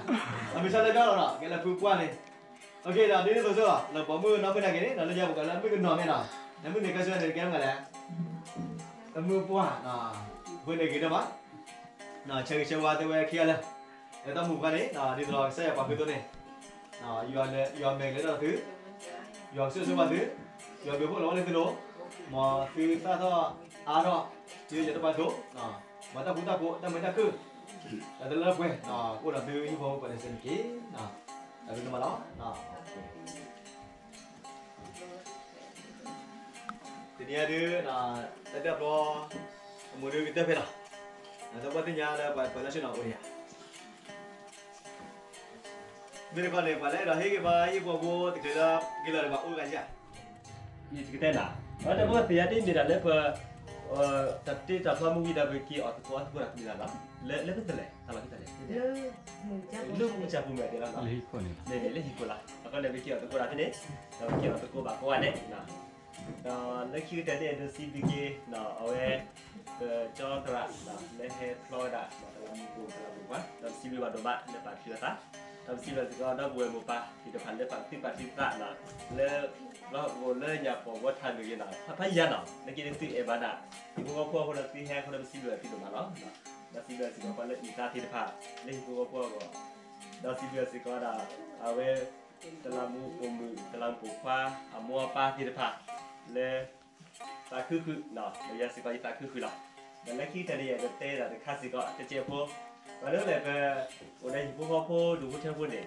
အမံၤဆီလၢယၤလီၤနီၤ ကဲလၢဖုပှၢ်န့ၣ်, ဒီးဒ်န့ၣ်အသိးစ့ၢ်ကီး လၢပိာ်မုၣ်နီၢ်မုၣ်နာ်က့န့ၣ် လၢညါပှၤကွၢ်လၢမုၣ်ကနီၤမ့ၢ်နီၤ, လၢမုၢ်တနံၤခါဆူညါန့ၣ် ကဲမနုၤလဲၣ် အမုၢ်ပှၢ်, အဃိန့ၣ်ဂ့ၤဒိၣ်မး, ဆၢဂ့ၤဆၢဝါတဲဝဲခံဂၤလၢ, လၢတၢ်မူပူၤန့ၣ် ဒ်သိးကစၢ်ယွၤပာ်ဃုာ်အသိးန့ၣ်, ယွၤမဲာ်ကလဲၤဒီးသု, ယွၤကဆိၣ်ဂ့ၤဘၣ်သု, ယွၤဘျုးဖှိၣ်လီၤဝဲလၢသုလိၤ, မ်သုသၣ်ထီၣ်အါထီၣ်, သုယီၤတပာ်ဒိၣ်, မ်တၢ်ဃူတၢ်ဖိး တၢ်မုာ်တၢ်ခုၣ်, တၢ်လၢပှဲၤ, အိၣ်ဒီးသုဟံၣ်ဖိဃီဖိပှဲၤန့ၣ်စ့ၢ်ကီး, အဒိၣ်မးလီၤ. တနံၤအံၤဒုး တၢ်တၢၣ်ဖျီ အမူဒုးကတၢၢ်ဖဲလီၤ. ဒီးပှၤသ့ၣ်ညါလၢပှၤလၢဆ့ၣ်နီၤအိၣ်ဒံးဧါ. မ့ၢ်တခီန့ၣ် ပှၤလၢအဲၣ်ဒိးဟ့ၣ်ဂံၢ်ဘါဟံၣ်ဖိဃီဖိတချုးလၢက့ၤလီၤဒီးပှၤအိၣ်ဂၤဧါ. ယကတဲနၤ, အဝဲတၢ်ဖိသ့ၣ်ညါဒ်မ့ၢ်ဒၣ်လၢပ တၢ်တ့တၢ်ဖျီမ့ၢ်ဝံၤဒီးပက့ၤအီၣ်သကိးအီသကိးတၢ်ကမ့ၢ်ဒၣ်လီၤ. လၢ လၢဖဲလဲၣ် တၢ်လီၢ်ဖဲလဲၣ်, လၢမူစၢ်ပူၤမဲာ်တဲလီၤ, လၢဟံၣ်ခိၣ်န့ၣ်, လၢဟံၣ်ခိၣ်လီၤ. အဃိန့ၣ် ပက့ၤအီၣ်သကိးတၢ်ဖဲန့ၣ်, ဒီးပက့ၤအီၣ်သကိးဘၣ်ကိးဂၤဒဲး, ဒီးလၢခံကတၢၢ်န့ၣ် အဲၣ်ဒိးစံးဘျုးက့ၤ အဝဲ ကၠီသရၣ် လၢဟဲဖျီဝဲဒၣ် တလးမူးပိာ်မုၣ် တလးမူးပှၢ် ဒီးပစံးဘျုးဘၣ်ဒိၣ်မးလၢပာ်ဖှိၣ်အသး, ဒီးပစံးဘျုးစ့ၢ်ကီးဒီပုၢ်ဝဲၢ်မိၢ်ပၢ်သ့ၣ်တဖၣ်လၢပာ်သုပာ်ထံသး လၢ လၢပှၤလၢညါပှၤဝီထးမ့ၢ်ဂ့ၤနီၤ ဖးဖးယံၤနီၤ လၢက့ၤသုအဲၣ်ဘၣ်ဒၣ် ဟံၣ်ဖိဃီဖိအဃိဒီးသုဟဲအဃိဒီးပစံးဘျုးသုဒိၣ်မးလီၤ. ဒီးစံးဘျုးစ့ၢ်ကီးပှၤလၢအုၣ်သးသ့ၣ်တဖၣ် လၢဟံၣ်ဖိဃီဖိအဂီၢ်, ဒီးစံးဘျုးစ့ၢ်ကီးဒၣ် အဝဲ တလးမူးပိာ်မုၣ် တလးမူးပိာ်ခွါ အမိၢ်အပၢ်သ့ၣ်တဖၣ် လၢ သးခုဃုာ်, ဒီးယၤစ့ၢ်ကီးယသးခုဃုာ်လီၤ. ဒီးလၢခံကတၢၢ်န့ၣ် ယအဲၣ်ဒိးတဲဒၣ်တခါစ့ၢ်ကီး တကဲးဖိ, ပှၤလၢလဲၣ်ပ အိၣ်ဒီးဟံၣ်ဖိဃီဖိဒူၣ်ဖိထၢဖိန့ၣ်, ဒ်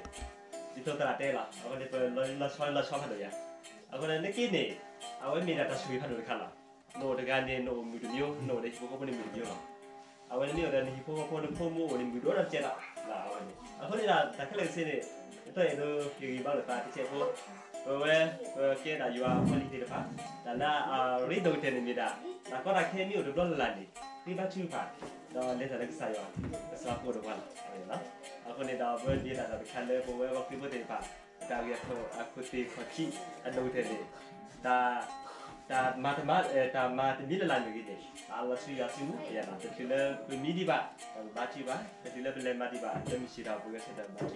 သိးသရၣ်တဲလီၤ အဃိန့ၣ် ပလီၤဆီလီၤဆီဖးဒိၣ်ယၤ, အဃိန့ၣ်လၢက့ၤန့ၣ် အဝဲမ့ၢ်ဒၣ်တၢ်ဆိၣ်ဂ့ၤဖးဒိၣ်တခါလီၤ. နအိၣ်တဂၤန့ၣ် နအိၣ်မုာ်တမံၤ, နအိၣ်ဒီးဟံၣ်ဖိဃီဖိန့ၣ်မုာ်တမံၤလီၤ. အဝဲန့ၣ်မ့ၢ်အိၣ်ဒီးနဟံၣ်ဖိဃီဖိနဖိမုၣ်အိၣ်န့ၣ် မုာ်ဒိၣ်ဒီးကဲဒီး, အဝဲန့ၣ် အဃိန့ၣ်ဒီး တၢ်ခဲလၢာ်ကဆ့န့ၣ် ယအဲၣ်ဒိးဟ့ၣ်ဂံၢ်ဘါလိာ်သးတကဲးဖိ, ပဝဲ ပကဲဒၣ်ယွၤအဖိလံၤသ့ၣ်တဖၣ်, တၢ်လၢအရ့ဒိၣ်ကတၢၢ်န့ၣ်မ့ၢ်ဒၣ် တၢ်ကီတၢ်ခဲမ့ၢ်အိၣ်တဘျီလၢ်လၢ်န့ၣ် ဃ့ဘါထုကဖၣ်, ဒီးလဲၤတၢ်လၢကစၢ်ယွၤ ကစၢ်ကိၣ်တပှၤလီၤ. အဃိန့ၣ်ဒီး ပဝဲဒၣ်တၢ်တခါလၢပဝဲပှၤခရံာ်ဖိသ့ၣ်တဖၣ် တၢ်ဂ့ၢ်အခိၣ်သ့ၣ်ခီၣ်ထံးအဒိၣ်ကတၢၢ်န့ၣ် တၢ် တၢ်မၤတမၤ တၢ်မၤတမံၤလၢ်လၢ်မ့ၢ်ဂ့ၤန့ၣ် အလီၤဆူယွၤစုပူၤ ယၤလီၤ တချုးလၢပမံဒံးဘၣ် ပဘါထုဘၣ်, တချုးလၢပလဲၤမၤဒံးဘၣ် လၢမုၢ်ဆ့ၣ်ထီၣ်ပဝဲဆၢထၢၣ် ပဘါထု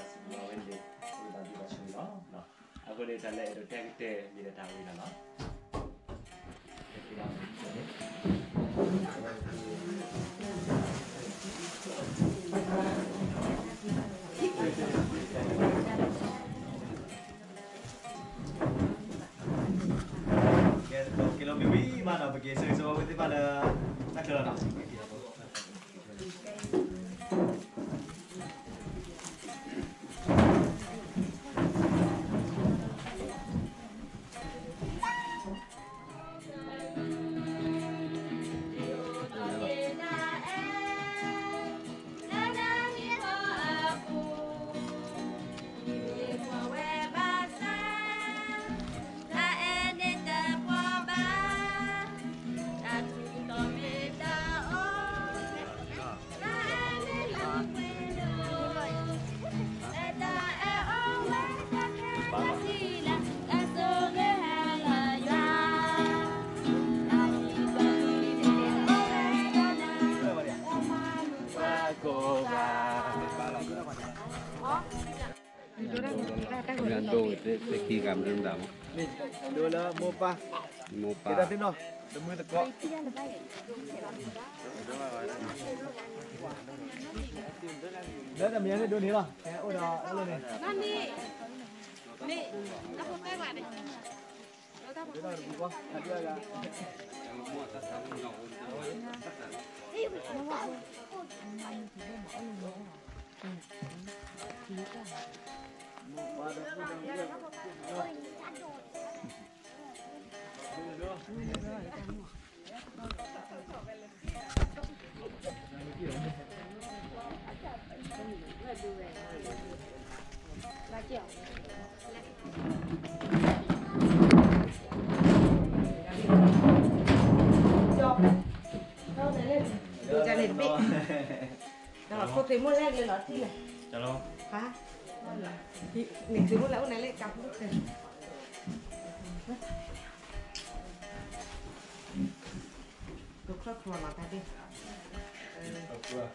ဘၣ်, ဃ့တၢ်လၢကစၢ်ယွၤဒီး ပအါလီၤလၢယွၤစုပူၤ အဝဲန့ၣ် ပကဘၣ်ဒံးဘၣ်ဆိၣ်ဂ့ၤလီၤ. အဃိန့ၣ် တၢ်လၢအဲၣ်ဒိးတဲကတၢၢ်မ့ၢ်ဒၣ်တၢ်ဝဲဒၣ်လီၤ. ကဲ ပက့ၤလီၤမ့ၢ်ဝံၤမးဒီး ပက့ၤဆၢဂ့ၤဆၢဝါဝဲသ့ၣ်တဖၣ်လၢ တၢ်ချၢလီၤနီၤ.ဒိလၢမိၢ်ပၢ်, မိၢ်ပၢ်, တမုၢ်သကိး, လၢတမံၤန့ၣ်ဒိန့ၣ်လီၤ, အိၣ်ဒီးအိၣ်လၢန့ၣ် ကၠီ ကျဲလီၤ. ဟါ, န့ၣ်ချံမိၣ်လၢအိၣ်န့ၣ်လၢကါဖူၣ်, ကခီၣ်ချီလီၤတၢ်ဒ့ၣ်.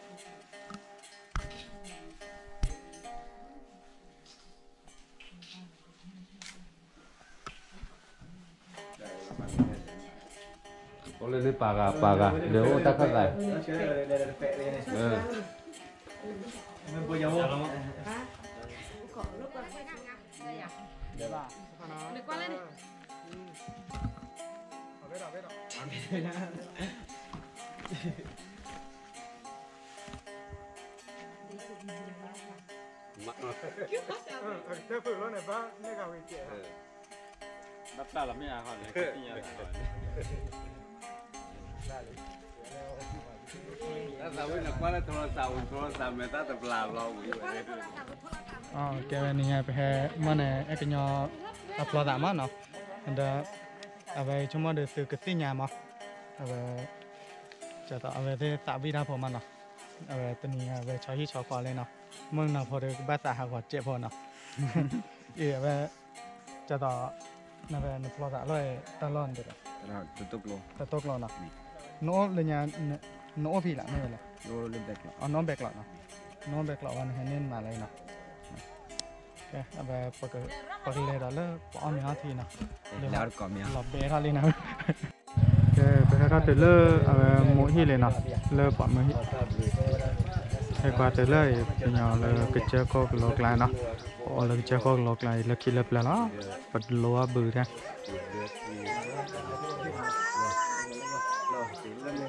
အိၣ်လၢန့ၣ်ပာ်ဂၤပာ်ဂၤ ဒီးအိၣ်တၢ်ခၢၣ်သး, ဘၣ်ပျၢ်လီၤမ့ၢ်အါခီန့ၣ်, တၢ်သးဝံၣ်န့ၣ် ကွၢ်လၢ โทรศัพท์ โทรศัพท์ မဲာ်သၣ်တပျၢ်လီၤဝံၤဝဲ, ကဲဝဲနံၤညါ ပဟဲမီၢ်န့ၣ် အဲၣ်ကညီအဖျီသးမးနီၤ, ဒီး အဝဲဆိကမိၣ်ဒီးသုကသ့ၣ်ညါမး, အဝဲ ကၠီသီး အဝဲသ့ၣ်သးဝံၣ်တၢ်ဖိမးနီၤ, အဝဲတနံၤအဝဲဆီဟံၣ်ဆီဃီလံနီၤ, မုၢ်ကနီၤဖိဒီးကဘၣ်သးဟးဂီၤစဲးဖိနီၤ, အံၤအဝဲ ကၠီသီး နဖျီသးလီၤတၢ်လီၢ်န့ၣ်ဒီး တတိၢ်ကျိနီၤ, နအိၣ်လၢညါ နအိၣ်ဖဲလဲၣ် မ့ၢ်ဝဲလဲၣ်, နအိၣ်ဘဲကျိးနီၤ, နအိၣ်ဘဲကျိးဝဲ နဟဲန့ၢ်မးလၢနီၤ, ကဲ ပကလဲၤဒီးလၢပအီၣ်မ့ၤအီထံနီၤ, လီၤဘဲထီၣ်လံနီၤ. ကဲ ပဟဲထီၣ်တုၤလၢအဝဲမိၢ်ဟံၣ်လံနီၤ, လၢပှၤမုၢ်ဟံၣ်, ဟဲကွၢ်တုၤလၢအံၤ ပညီလၢကစၢၢ်ခိၣ်ကလီကျါနီၤ, ပအီၣ်လၢက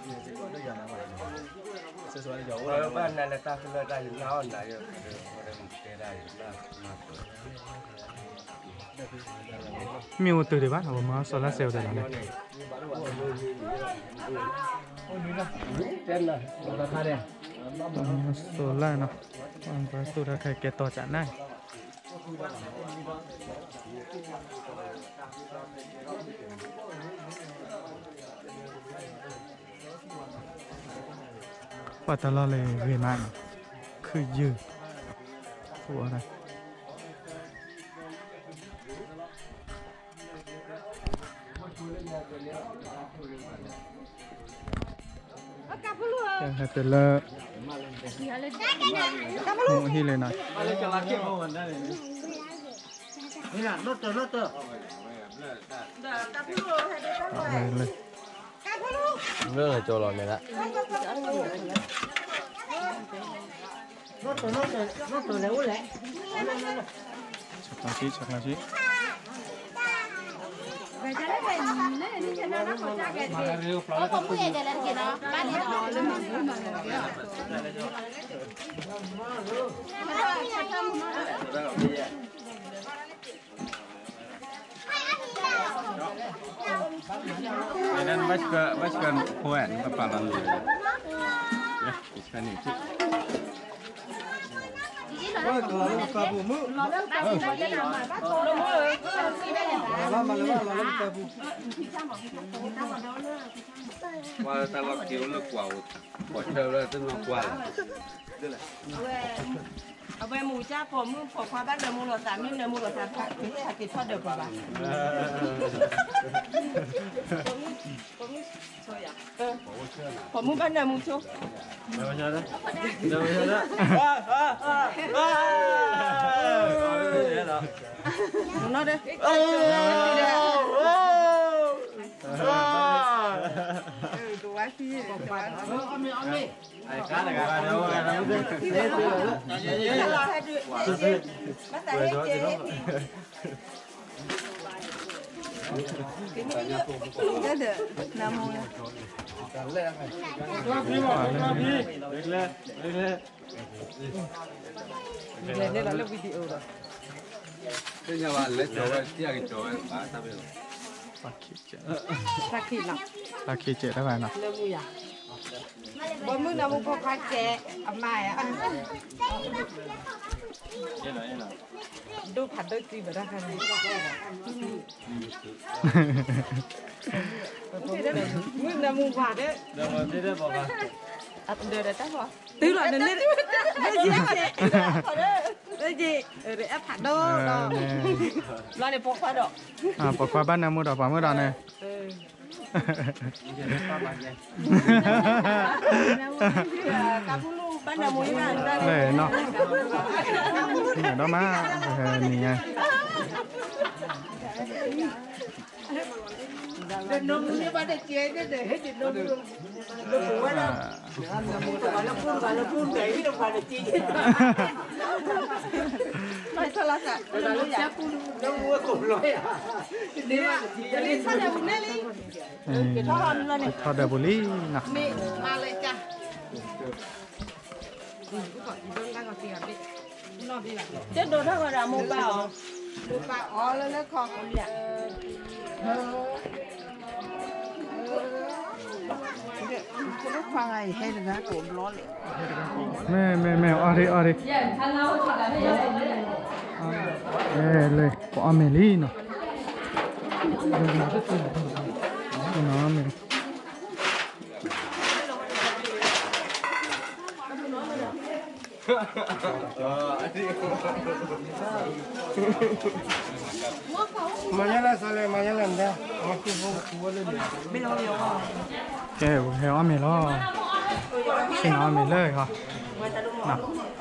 စၢၢ်ခိၣ်ကလီကျါအံၤ လၢခံလၢပျၢၤလီၤ, ပတလိအီၣ်ဘုတၢ် မ့ၢ်အိၣ်တုၤဒံးဘၣ်နီၤ, ပမၤ solar cell ဒံးလီၤန့ၣ်, solar နီၤ, ပှၤသူၣ်တၢ်ခဲကဲတီၢ်ကနၣ် ပှၤတၢ်လီၢ်လၢဂ့ၤမးနီၤ, ခုၣ်ယုၢ်, အိၣ်ဝဲဒၣ် ဟဲတုၤလၢ မိၢ်ဟံၣ်လံနီၤ, လၢကၠီလီၤန့ၣ်ဒၣ် ဆဲးကျိးဆံ ဆဲးကျိးဆံ Bác cần khỏe, bác bà làm gì? Bác cần gì chứ? Qua ta lo kiểu nó qua, qua chơi ra tôi nó qua. အဝဲမူဒါ ပိာ်မုၣ်ပိာ်ခွါဘၣ်နၢမူလိာ်သး မ့ၢ်နၢမူလိာ်သး က့ၤထီၣ်ဒၢးပှၤဘၣ်. ပိာ်မုၣ်ဘၣ်နၢမူဆိ နီၢ်ဒၢ တၢ်ခံးစဲးတၢ်ဘၣ်နီၤ, လၢမူယၤ ဘီမုၢ်နၢမူဖိခွါကဲ အမါဧါ, ဒိၣ်ဖးဒိၣ်တံၢ်ဘၣ်တၢ်ခါန့ၣ်, မုၢ်နၢမူဝၤဒီး, ဒီးတၢ်ဟီ, တုၤလီၤနန့ၣ်, လၢယဲ, အဲၣ်ဖးဒိၣ်ဒီး, လီၤန့ၣ်ပိာ်ခွါဒီး, ပိာ်ခွါဘၣ်နၢမူဒီးပှၤမုၣ်ဒီးန့ၣ် လၢနီၤ, ဒီးမး, နံၤညါ, ထီၣ်ဒီးပူၤလံနီၤ, မ့ၢ်မၤလၢကၢ် တဲဒိးထီၣ်ဂီၤဒီးမိၢ်ပၢ်အီၤ, မိၢ်ပၢ်အီၤလၢလၢခီ, ခွါဂၤအံၤဟဲတဂၤကိးဘျီလဲၣ်, မ့ၢ်မ့ၢ်မ့ၢ် အီၣ်ရ့ၣ်အီၣ်ရ့ၣ်, လၢပအီၣ်မ့ၤလံနီၤ, ပအီၣ်မ့ၤ မၤညါလၢစးလဲၣ် မၤညါလၢနဒဲ, ကဲ ဟဲအီၣ်မ့ၤလီၤ, ဆ့ၣ်နီၤအီၣ်မ့ၤလၢဟီ,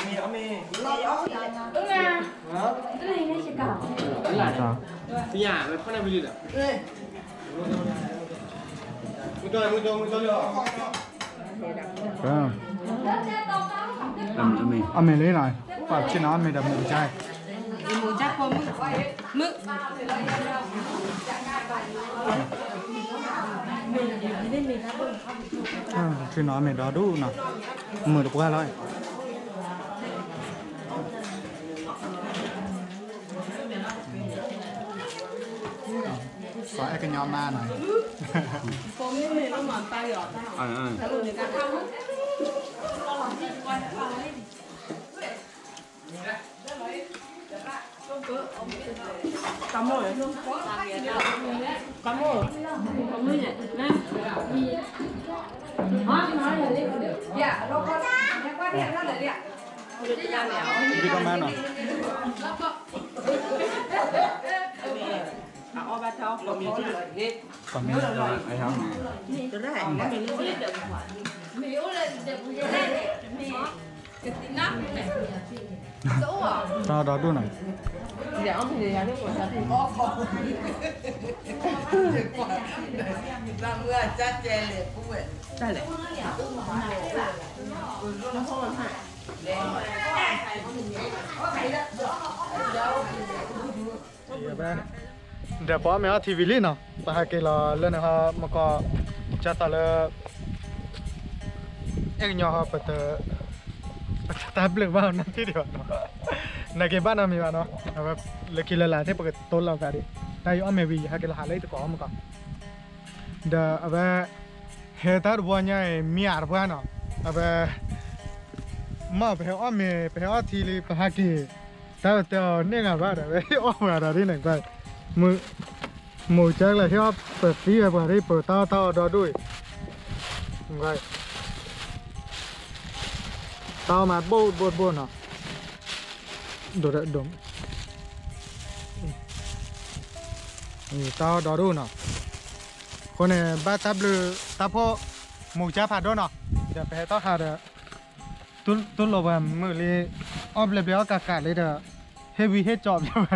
အီၣ်မ့ၤလံနီၤ, ပှၤဆ့ၣ်နီၤအီၣ်မ့ၤဒီးမုၢ်ကစၢ်, မုၢ်, ဆ့ၣ်နီၤအီၣ်မ့ၤဒီဒူၣ်နီၤ, မုၢ်တပှၢ်လီၤ. စီၤအဲၣ်ကညီမါနီၤ, တၢ်ဒီဒူၣ်နီၤ, ဒီးပအီၣ်မ့ၤအီထံဝံၤလံနီၤ, ပဟးက့ၤလီၤလၢန့ၣ်ဟီ မကီၢ် ကၢ်သီလၢ အဲၣ်ကညီဟီ ပတ ပတၢ်ဘျုးဘၣ်နီတထံၣ်ဒံးဘၣ်နီၤ, နာ်က့ဘၣ်နီတမံၤဘၣ်နီၤ, အဝဲလၢခံလၢလာ်သ့ၣ် ပကတိၤလီၤသးဒံး, တၢ်အံၤအီၣ်မ့ၤဝံၤ ယဟဲက့ၤလီၤဟးလၢယသကိးအီၣ်မ့ၤကီၢ်, ဒီးအဝဲ ဟဲတၢ်တဘျီညါအံၤ မံအါတပှၢ်နီၤ, အဝဲ မ့ၢ်ပဟဲအီၣ်မ့ၤ ပဟဲအီထံလံ ပဟးက့ၤ, တၢ်တဲအီၤန့ၢ်ဂၤဘၣ်ဒီး ဝဲဟ့ၣ်အီၣ်ပှၤဒီးဒ်န့ၣ်, မိၢ်ကၢ်ကျဲဟ့ၣ်အီၣ်ပသံဝဲပှၤဒ် ပတၢ်အီၣ်တၢ်အီဒီဒူၣ်အံၤ, တၢ်အီၣ်မးဘိၣ်ဘိၣ်ဘိၣ်နီၤ, ဒိၣ်ဒိၣ် တၢ်အီၣ်ဒီဒူၣ်နီၤ, အဃိန့ၣ် ဘၣ်တၢ်ဘျုးတၢ်ဖှိၣ် မိၢ်ကၢ်ဖးဒိၣ်နီၤ, ဒီးပဟဲထီၣ်ဟးဒီး တူၢ်လိာ်ပှၤမုာ်လံ, အီၣ်ဘျဲဘျဲအီၣ်ကးကးလံဒီး ဟ့ၣ်ဝံဟ့ၣ်ကၠီဘျဲဘၣ်ဒံး, ဖိဒၣ်ဝံတ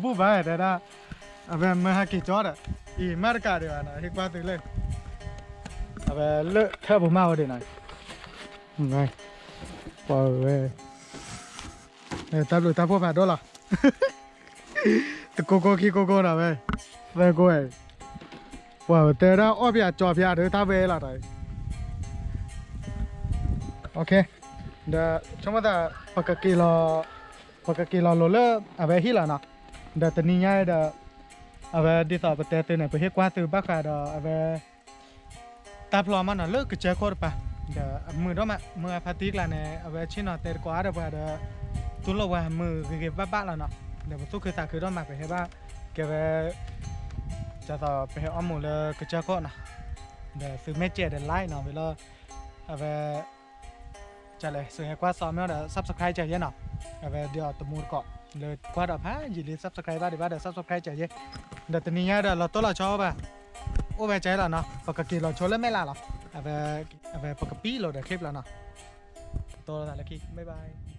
ဘူၣ်ဘၣ်တဲဒၣ်, အဝဲမၢဟးက့ၤကၠီဒီး, အံၤမၢတကးဒံးဘၣ်နီၤ ဟ့ၣ်ကွၢ်သုလၢ အဝဲလၢထၢၣ်ပူၤမၢဝဲဒံးနီၤ, ပှၤဝဲ တၢ်ဘျုးတၢ်ဖှိၣ်ဖးဒိၣ်လီၤ, တကိကိခံကိကိနီၤဝဲ, သၢကိဝဲ, ပှၤတဲဒၣ်အီၣ်ဖျါကၠီဖျါဒီးတၢ်ဝဲလီၤတၢ်, ဒီးဆိကမိၣ်သး ပကက့ၤလီၤ, ပကက့ၤလီၤလိၤလၢအဝဲဟံၣ်လီၤနီၤ, ဒီးတနံၤညါဒီး အဝဲဒ်သိးပတဲသုန့ၣ် ပဟ့ၣ်ကွၢ်သုဘၣ်ဃးဒီးအဝဲ တၢ် တၢ်ဖျိမးနီၤ လၢကစၢၢ်ခိၣ်တပၤ, ဒီးအမုာ်ဒိၣ်မး မုာ်အဖါတံၢ်ကျါန့ၣ် အဝဲဆ့ၣ်နီၤတဲတကိးအါဒီးပှၤဒီး တူၢ်လိာ်ပှၤမုာ်ဂ့ၤဂ့ၤဘၣ်ဘၣ်လီၤနီၤ, ဒီးပသူၣ်ခုသးခုဒိၣ်မး ပဟဲဘၣ် ကဲဝဲ ဒ်သိးပဟဲအီၣ်မူးလၢကစၢၢ်ခိၣ်နီၤ, ဒီးသုမ့ၢ်စဲးဒီး like နီၤ ဝံၤလီၤ အဝဲ ကလဲၣ် သုဟဲကွၢ်စီၤမ့ၢ်ဒီး subscribe ကယဲနီၤ, အဝဲဒ်အီၤတမူတကိး လၢကွၢ်ဒီးဖးယံာ်လံ subscribe ဘၣ်ဒံးဘၣ်ဒီး subscribe ကယဲ, ဒီးတနံၤညါဒီးလီၤတိၢ်လီၤဆီဘၣ်, အိၣ်ဝဲကယဲလီၤနီၤ ပကက့ၤလီၤဆိလၢမဲာ်လးလီၤ, အဝဲ အဝဲပကပံၢ်လိာ်ဒီး clip လီၤနီၤ, တိၢ်လီၤသးလၢခံ bye bye